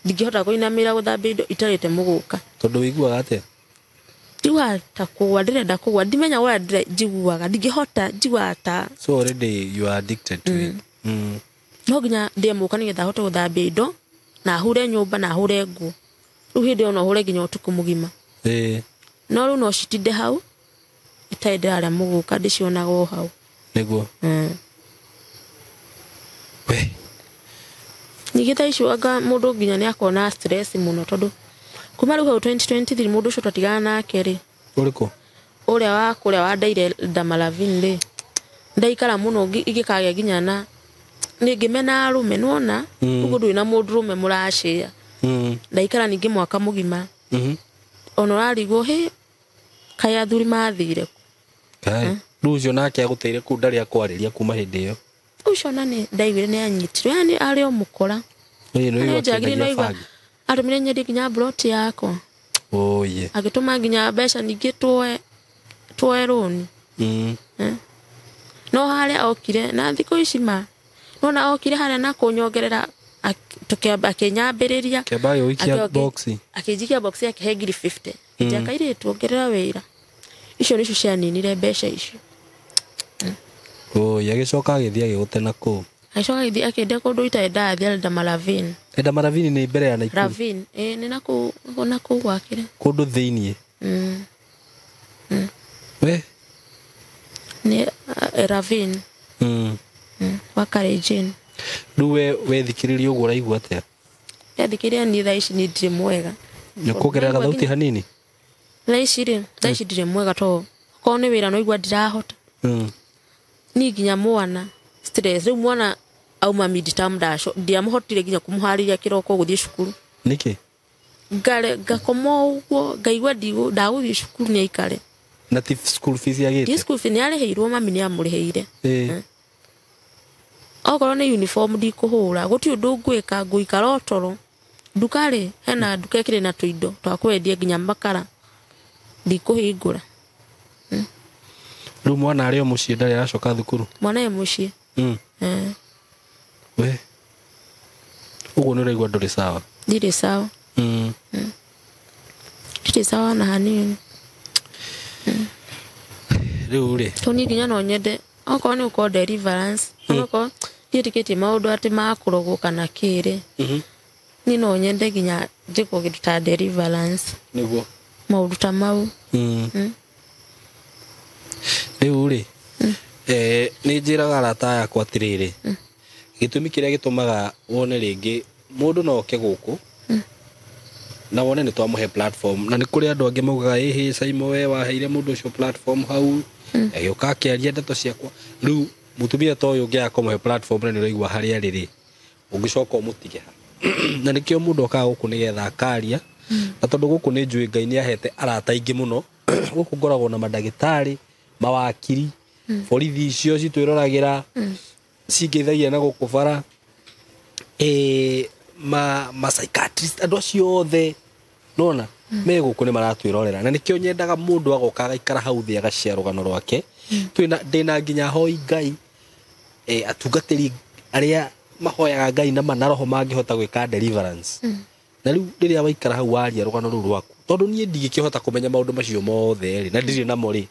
Ndingĩhota kũinamĩra gũthambia indo itarĩte mũgũka. Tondũ ũiguaga atĩa? Njiguaga ta kũgũa, ndĩrenda kũgũa, ndimenya ũrĩa njiguaga, ndingĩhota, njiguaga ta So already you are addicted to it. No nginya ndĩe mũgũka nĩgetha hote gũthambia indo, na hure nyũmba, na hure nguo. Rĩu hĩndĩ ĩyo no hũre nginya ũtukũ mũgima. No rĩu no citinde hau, itarĩ ndĩrarĩa mũgũka, ndĩcionaga o hau. Nĩguo. We. Ningĩ thaa icio anga mũndũ nginya nĩ akona stress mũno tondũ kuma rĩu hau 2023 mũndũ ũcio twatigana nake rĩ. Ũrĩkũ? Ũrĩa wa kũrĩa wandeire Ndamaravini rĩ. Ndaikara mũno ingĩkagĩa nginya na nĩ ngĩmena arũme, nĩwona? Ũguo ndũrĩ na mũndũrũme mũracĩa. Ndaikara ningĩ mwaka mũgima. Ona ũrarigwo, hĩ, kaĩ athuri mathire kũ? Kaĩ. Rĩu ũcio nake agũteire kũu ndarĩ akwarĩria kuma hĩndĩ ĩyo. Ũcio ona nĩ ndaiguire nĩ anyitirwo, yani arĩ o mũkora. Ĩĩ, nĩ Nĩ ũigua njagire akĩendagia no igua bangi. Atũmire nyendie nginya plot yakwa. Oye. Agĩtũma nginya mbeca ningĩ tuoe rũni. No harĩa okire na thikũ ici ma nona okire harĩa na kũnyongerera akĩnyambĩrĩria. Kĩamba agĩgũikia box. Akĩnjikia box akĩhe ngiri 50. Njaka airĩtu ongerera wĩra. Icio nĩcio cianinire mbeca icio. Oye, agĩcoka agĩthiĩ agĩgũte na kũu. Agĩcoka agĩthiĩ akĩendia kũndũ itarĩ ndathiĩ arenda Maravini. Enda Maravini nĩ mbere ya Naikuru. Ravine, nĩ nakũu gwakĩre. Kũndũ thĩiniĩ. We? Nĩ Ravine. Wa Kalenjin. Rĩu we wethikĩrĩria ũguo ũraigua atĩa? Ndethikĩrĩria niĩ thaa ici niĩ ndirĩ mwega. Nĩ ũkuongerera gathauti hanini? Thaa ici rĩ, thaa ici ndirĩ mwega tondũ okorwo nĩ wĩra no igua ndirahota. Niĩ nginya mwana stress, rĩu mwana auma midterm ndiamũhotire nginya kũmũharĩria kĩroko gũthiĩ cukuru. Nĩkĩ? Ngakoma ũguo, ngaigua ndagũthiĩ cukuru nĩ aikare. Na ti school fees yagĩte? Ti school fees, nĩ arĩhĩirwo, mami nĩ amũrĩhĩire. Okorwo nĩ uniform ndikũhũra, gũtirĩ ũndũ ngwĩka, ngũikara o toro. Nduka rĩ, hena nduka ĩkĩrĩ na tũindo twa kwendia nginya makara. Ndikũhingũra. Rĩu mwana arĩ o mũciĩ ndarĩ aracoka thukuru? Mwana e mũciĩ. We. Ũguo nĩ ũraigua ndũrĩ sawa? Ndirĩ sawa. Ndirĩ sawa na hanini. Rĩu rĩ. Tondũ niĩ nginya no nyende okorwo nĩ gũkorwo deliverance, okorwo ndiĩtĩkĩtie maũndũ atĩ ma kũrogwo kana kĩrĩ. Niĩ no nyende nginya njĩkwo kĩndũ ta deliverance. Nĩguo. Maũndũ ta mau. Rĩu rĩ, nĩ njĩraga arata aya akwa atĩrĩrĩ, gĩtũmi kĩrĩa gĩtũmaga wone rĩngĩ mũndũ no oke gũkũ na wone nĩ twamũhe platform, na nĩ kũrĩ andũ angĩ maugaga ĩhĩ Saimo we waheire mũndũ ũcio platform hau, agĩũka akĩaria ndeto ciakwa. Rĩu mũtumia ta ũyũ ũngĩaga kũmũhe platform na nĩ ũraigua harĩa arĩ rĩ, ũngĩcoka ũmũtige ha. Na nĩkĩo mũndũ okaga gũkũ nĩgetha akaria, na tondũ gũkũ nĩ njũĩ Ngai nĩ ahete arata aingĩ mũno. Gũkũ ngoragwo na mandagĩtarĩ, mawakiri, borithi icio citwĩroragĩra, cingeithagia na gũkũ bara, ma psychiatrist, andũ acio othe nona me gũkũ nĩ maratwĩrorera. Na nĩkĩo nyendaga mũndũ agoka agaikara hau thĩ agacia rũgano rwake. Ndĩna nginya hoi Ngai, atungatĩri arĩa mahoyaga Ngai na manaroho mangĩhota gwĩka deliverance. Na rĩu rĩrĩa waikara hau waria rũgano rũu rwaku, tondũ niĩ ndingĩkĩhota kũmenya maũndũ macio mothe rĩ, na ndirĩ namo rĩ,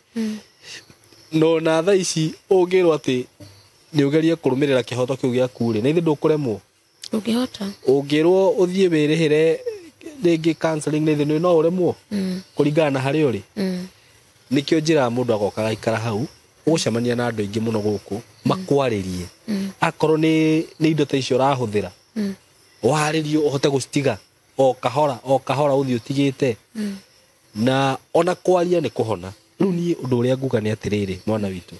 no na thaa ici ũngĩrwo atĩ nĩ ũgerie kũrũmĩrĩra kĩhoto kĩu gĩaku rĩ, na ithe ndũkũremwo. Ndũngĩhota. Ũngĩrwo ũthiĩ wĩrĩhĩre rĩngĩ counseling na ithe no ũremwo kũringana na harĩa ũrĩ. Nĩkĩo njĩraga mũndũ agoka agaikara hau, ũgũcemania na andũ aingĩ mũno gũkũ, makwarĩrie. Akorwo nĩ indo ta icio ũrahũthĩra, warĩrio ũhote gũcitiga o kahora o kahora ũthiĩ ũtigĩte. Na ona kwaria nĩ kũhona. Rĩu niĩ ũndũ ũrĩa nguga nĩ atĩrĩrĩ, mwana witũ,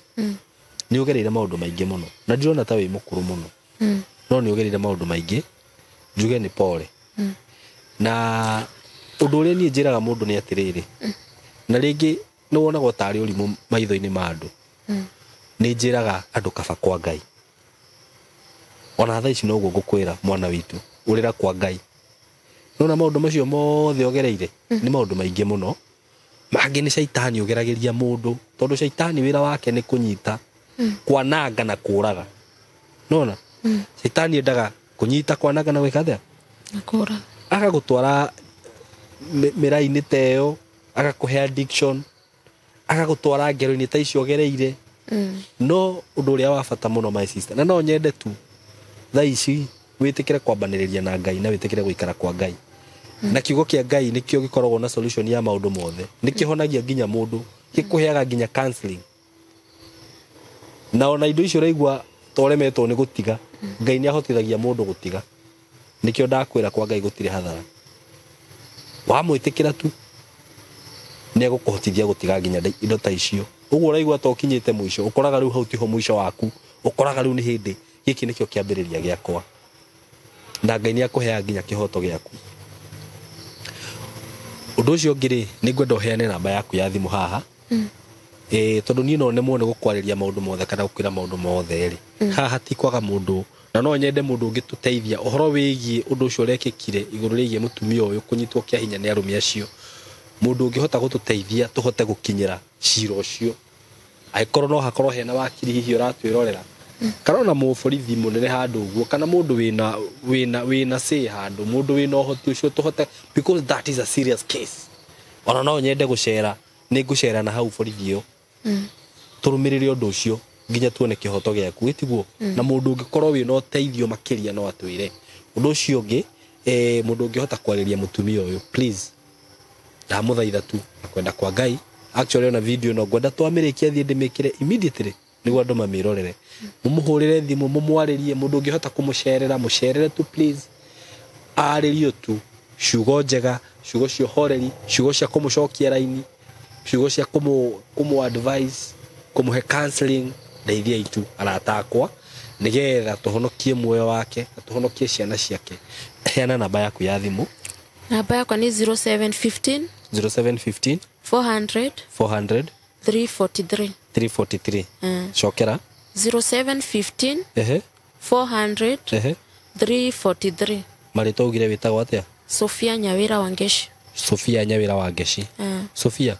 nĩ ũgereire maũndũ maingĩ mũno, na ndirona ta wĩ mũkũrũ mũno, no nĩ ũgereire maũndũ maingĩ, njuge nĩ pole. Na ũndũ ũrĩa niĩ njĩraga mũndũ nĩ atĩrĩrĩ, na rĩngĩ nĩ wonagwo tarĩ ũrimũ maitho-inĩ ma andũ, nĩ njĩraga andũ kaba kwa Ngai. Ona thaa ici noguo ngũkwĩra mwana witũ, ũrĩra kwa Ngai. Nona maũndũ macio mothe ũgereire nĩ maũndũ maingĩ mũno. Mangĩ nĩ caitani ũgeragĩria mũndũ, tondũ caitani wĩra wake nĩ kũnyita, kwananga na kũraga. Nona caitani endaga kũnyita, kwananga na gwĩka atĩa? Na kũraga. Agagũtwara mĩrainĩ ta ĩyo, agakũhe addiction, agagũtwara ngero-inĩ ta icio ũgereire. No ũndũ ũrĩa wa bata mũno my sister, na no nyende tu thaa ici wĩtĩkĩre kwambanĩrĩria na Ngai na wĩtĩkĩre gũikara kwa Ngai. Na kiugo kĩa Ngai nĩkĩo gĩkoragwo na solution ya maũndũ mothe. Nĩkĩhonagia nginya mũndũ, gĩkũheaga nginya counseling. Na ona indo icio ũraigua ta ũremetwo nĩ gũtiga, Ngai nĩ ahotithagia mũndũ gũtiga. Nĩkĩo ndakwĩra kwa Ngai gũtirĩ hathara. Wamwĩtĩkĩra tu nĩ egũkũhotithia gũtiga nginya indo ta icio. Ũguo ũraigua ta ũkinyĩte mũico, ũkoraga rĩu hau tiho mũico waku, ũkoraga rĩu nĩ hĩndĩ gĩkĩ nĩkĩo kĩambĩrĩria gĩakwa. Na Ngai nĩ akũheaga nginya kĩhoto gĩaku. Ũndũ ũcio ũngĩ rĩ, nĩ ngwenda ũheane namba yaku ya thimũ haha. Tondũ niĩ no nemwo nĩ gũkwarĩria maũndũ mothe kana gũkwĩra maũndũ mothe rĩ, haha ti kwaga mũndũ, na no nyende mũndũ ũngĩtũteithia ũhoro wĩgiĩ ũndũ ũcio ũrekĩkire igũrũ rĩgiĩ mũtumia ũyũ kũnyitwo kĩa hinya nĩ arũme acio. Mũndũ ũngĩhota gũtũteithia tũhote gũkinyĩra cira ũcio, angĩkorwo no hakorwo hena wakiri hihi ũratwĩrorera, kana ona mũborithi mũnene handũ ũguo, kana mũndũ wĩna say handũ, mũndũ wĩna ũhoti ũcio tũhote, because that is a serious case. Ona no nyende gũcera, nĩ ngũcera na hau borithi ĩyo, tũrũmĩrĩre ũndũ ũcio nginya tuone kĩhoto gĩaku, ĩtiguo. Na mũndũ ũngĩkorwo wĩna ũteithio makĩria no atwĩre ũndũ ũcio ũngĩ. Mũndũ ũngĩhota kwarĩria mũtumia ũyũ, please, ndamũthaitha tu na kwenda kwa Ngai. Actually, ona video no ngwenda twamĩrĩkia thiĩ ndĩmĩkĩre immediately nĩguo andũ mamĩrorere. Mũmũhũrĩre thimũ, mũmwarĩrie. Mũndũ ũngĩhota kũmũcerera, mũcerere tu please, arĩrio tu ciugo njega, ciugo cia ũhoreri, ciugo cia kũmũcokia raini, ciugo cia kũmũ advice, kũmũhe counseling. Ndeithiai tu arata akwa, nĩgetha tũhonokie muoyo wake na tũhonokie ciana ciake. Heana namba yaku ya thimũ. Namba yakwa nĩ 0715 0715 400 400 343. 343. Cokera. 0715 Ehe. 400 Ehe. 343. Marĩtwa ugire wĩtagwo atĩa? Sofia Nyawira Wangeshi. Sofia Nyawira wa Ngeshi. Sofia.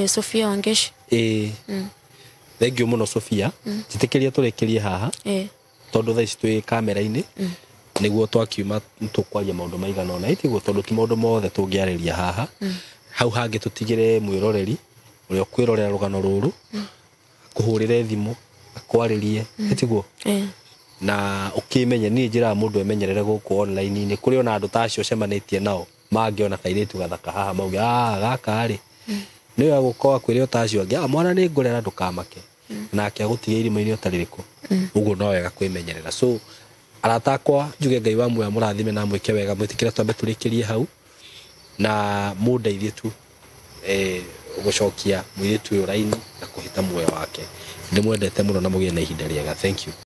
Sofia Wangeshi. Ĩĩ, thank you mũno Sofia. Njĩtĩkĩria tũrĩkĩrie haha, tondũ thaa ici twĩ kamera-inĩ, nĩguo twakiuma tũkwaria maũndũ maigana ũna, ĩtiguo, tondũ ti maũndũ mothe tũngĩarĩria haha. Hau hangĩ tũtigĩre mwĩroreri ũrĩa ũkwĩrorera rũgano rũrũ kũhũrĩre thimũ akwarĩrie, ĩtiguo. Na ũkĩmenye niĩ njĩraga mũndũ emenyerere gũkũ online-inĩ, kũrĩ ona andũ ta acio ũcemanĩtie nao mangĩona kairĩtu gathaka haha mauge, "Ah, gaka rĩ nĩwe agũkorwo akwĩre o ta acio angĩ, ah, mwana nĩ ngũrera, ndũkamake," nake agũtige irima-inĩ ũtarĩ rĩkũ. Ũguo no wega kwĩmenyerera. So arata akwa, njuge Ngai wa muoyo mũrathime na mwĩke wega. Mwĩtĩkĩre twambe tũrĩkĩrie hau, na mũndeithie tu gũcokia mũirĩtu ũyũ raini na kũhĩta muoyo wake. Ndĩmwendete mũno na mũgĩe na ihinda rĩega. Thank you.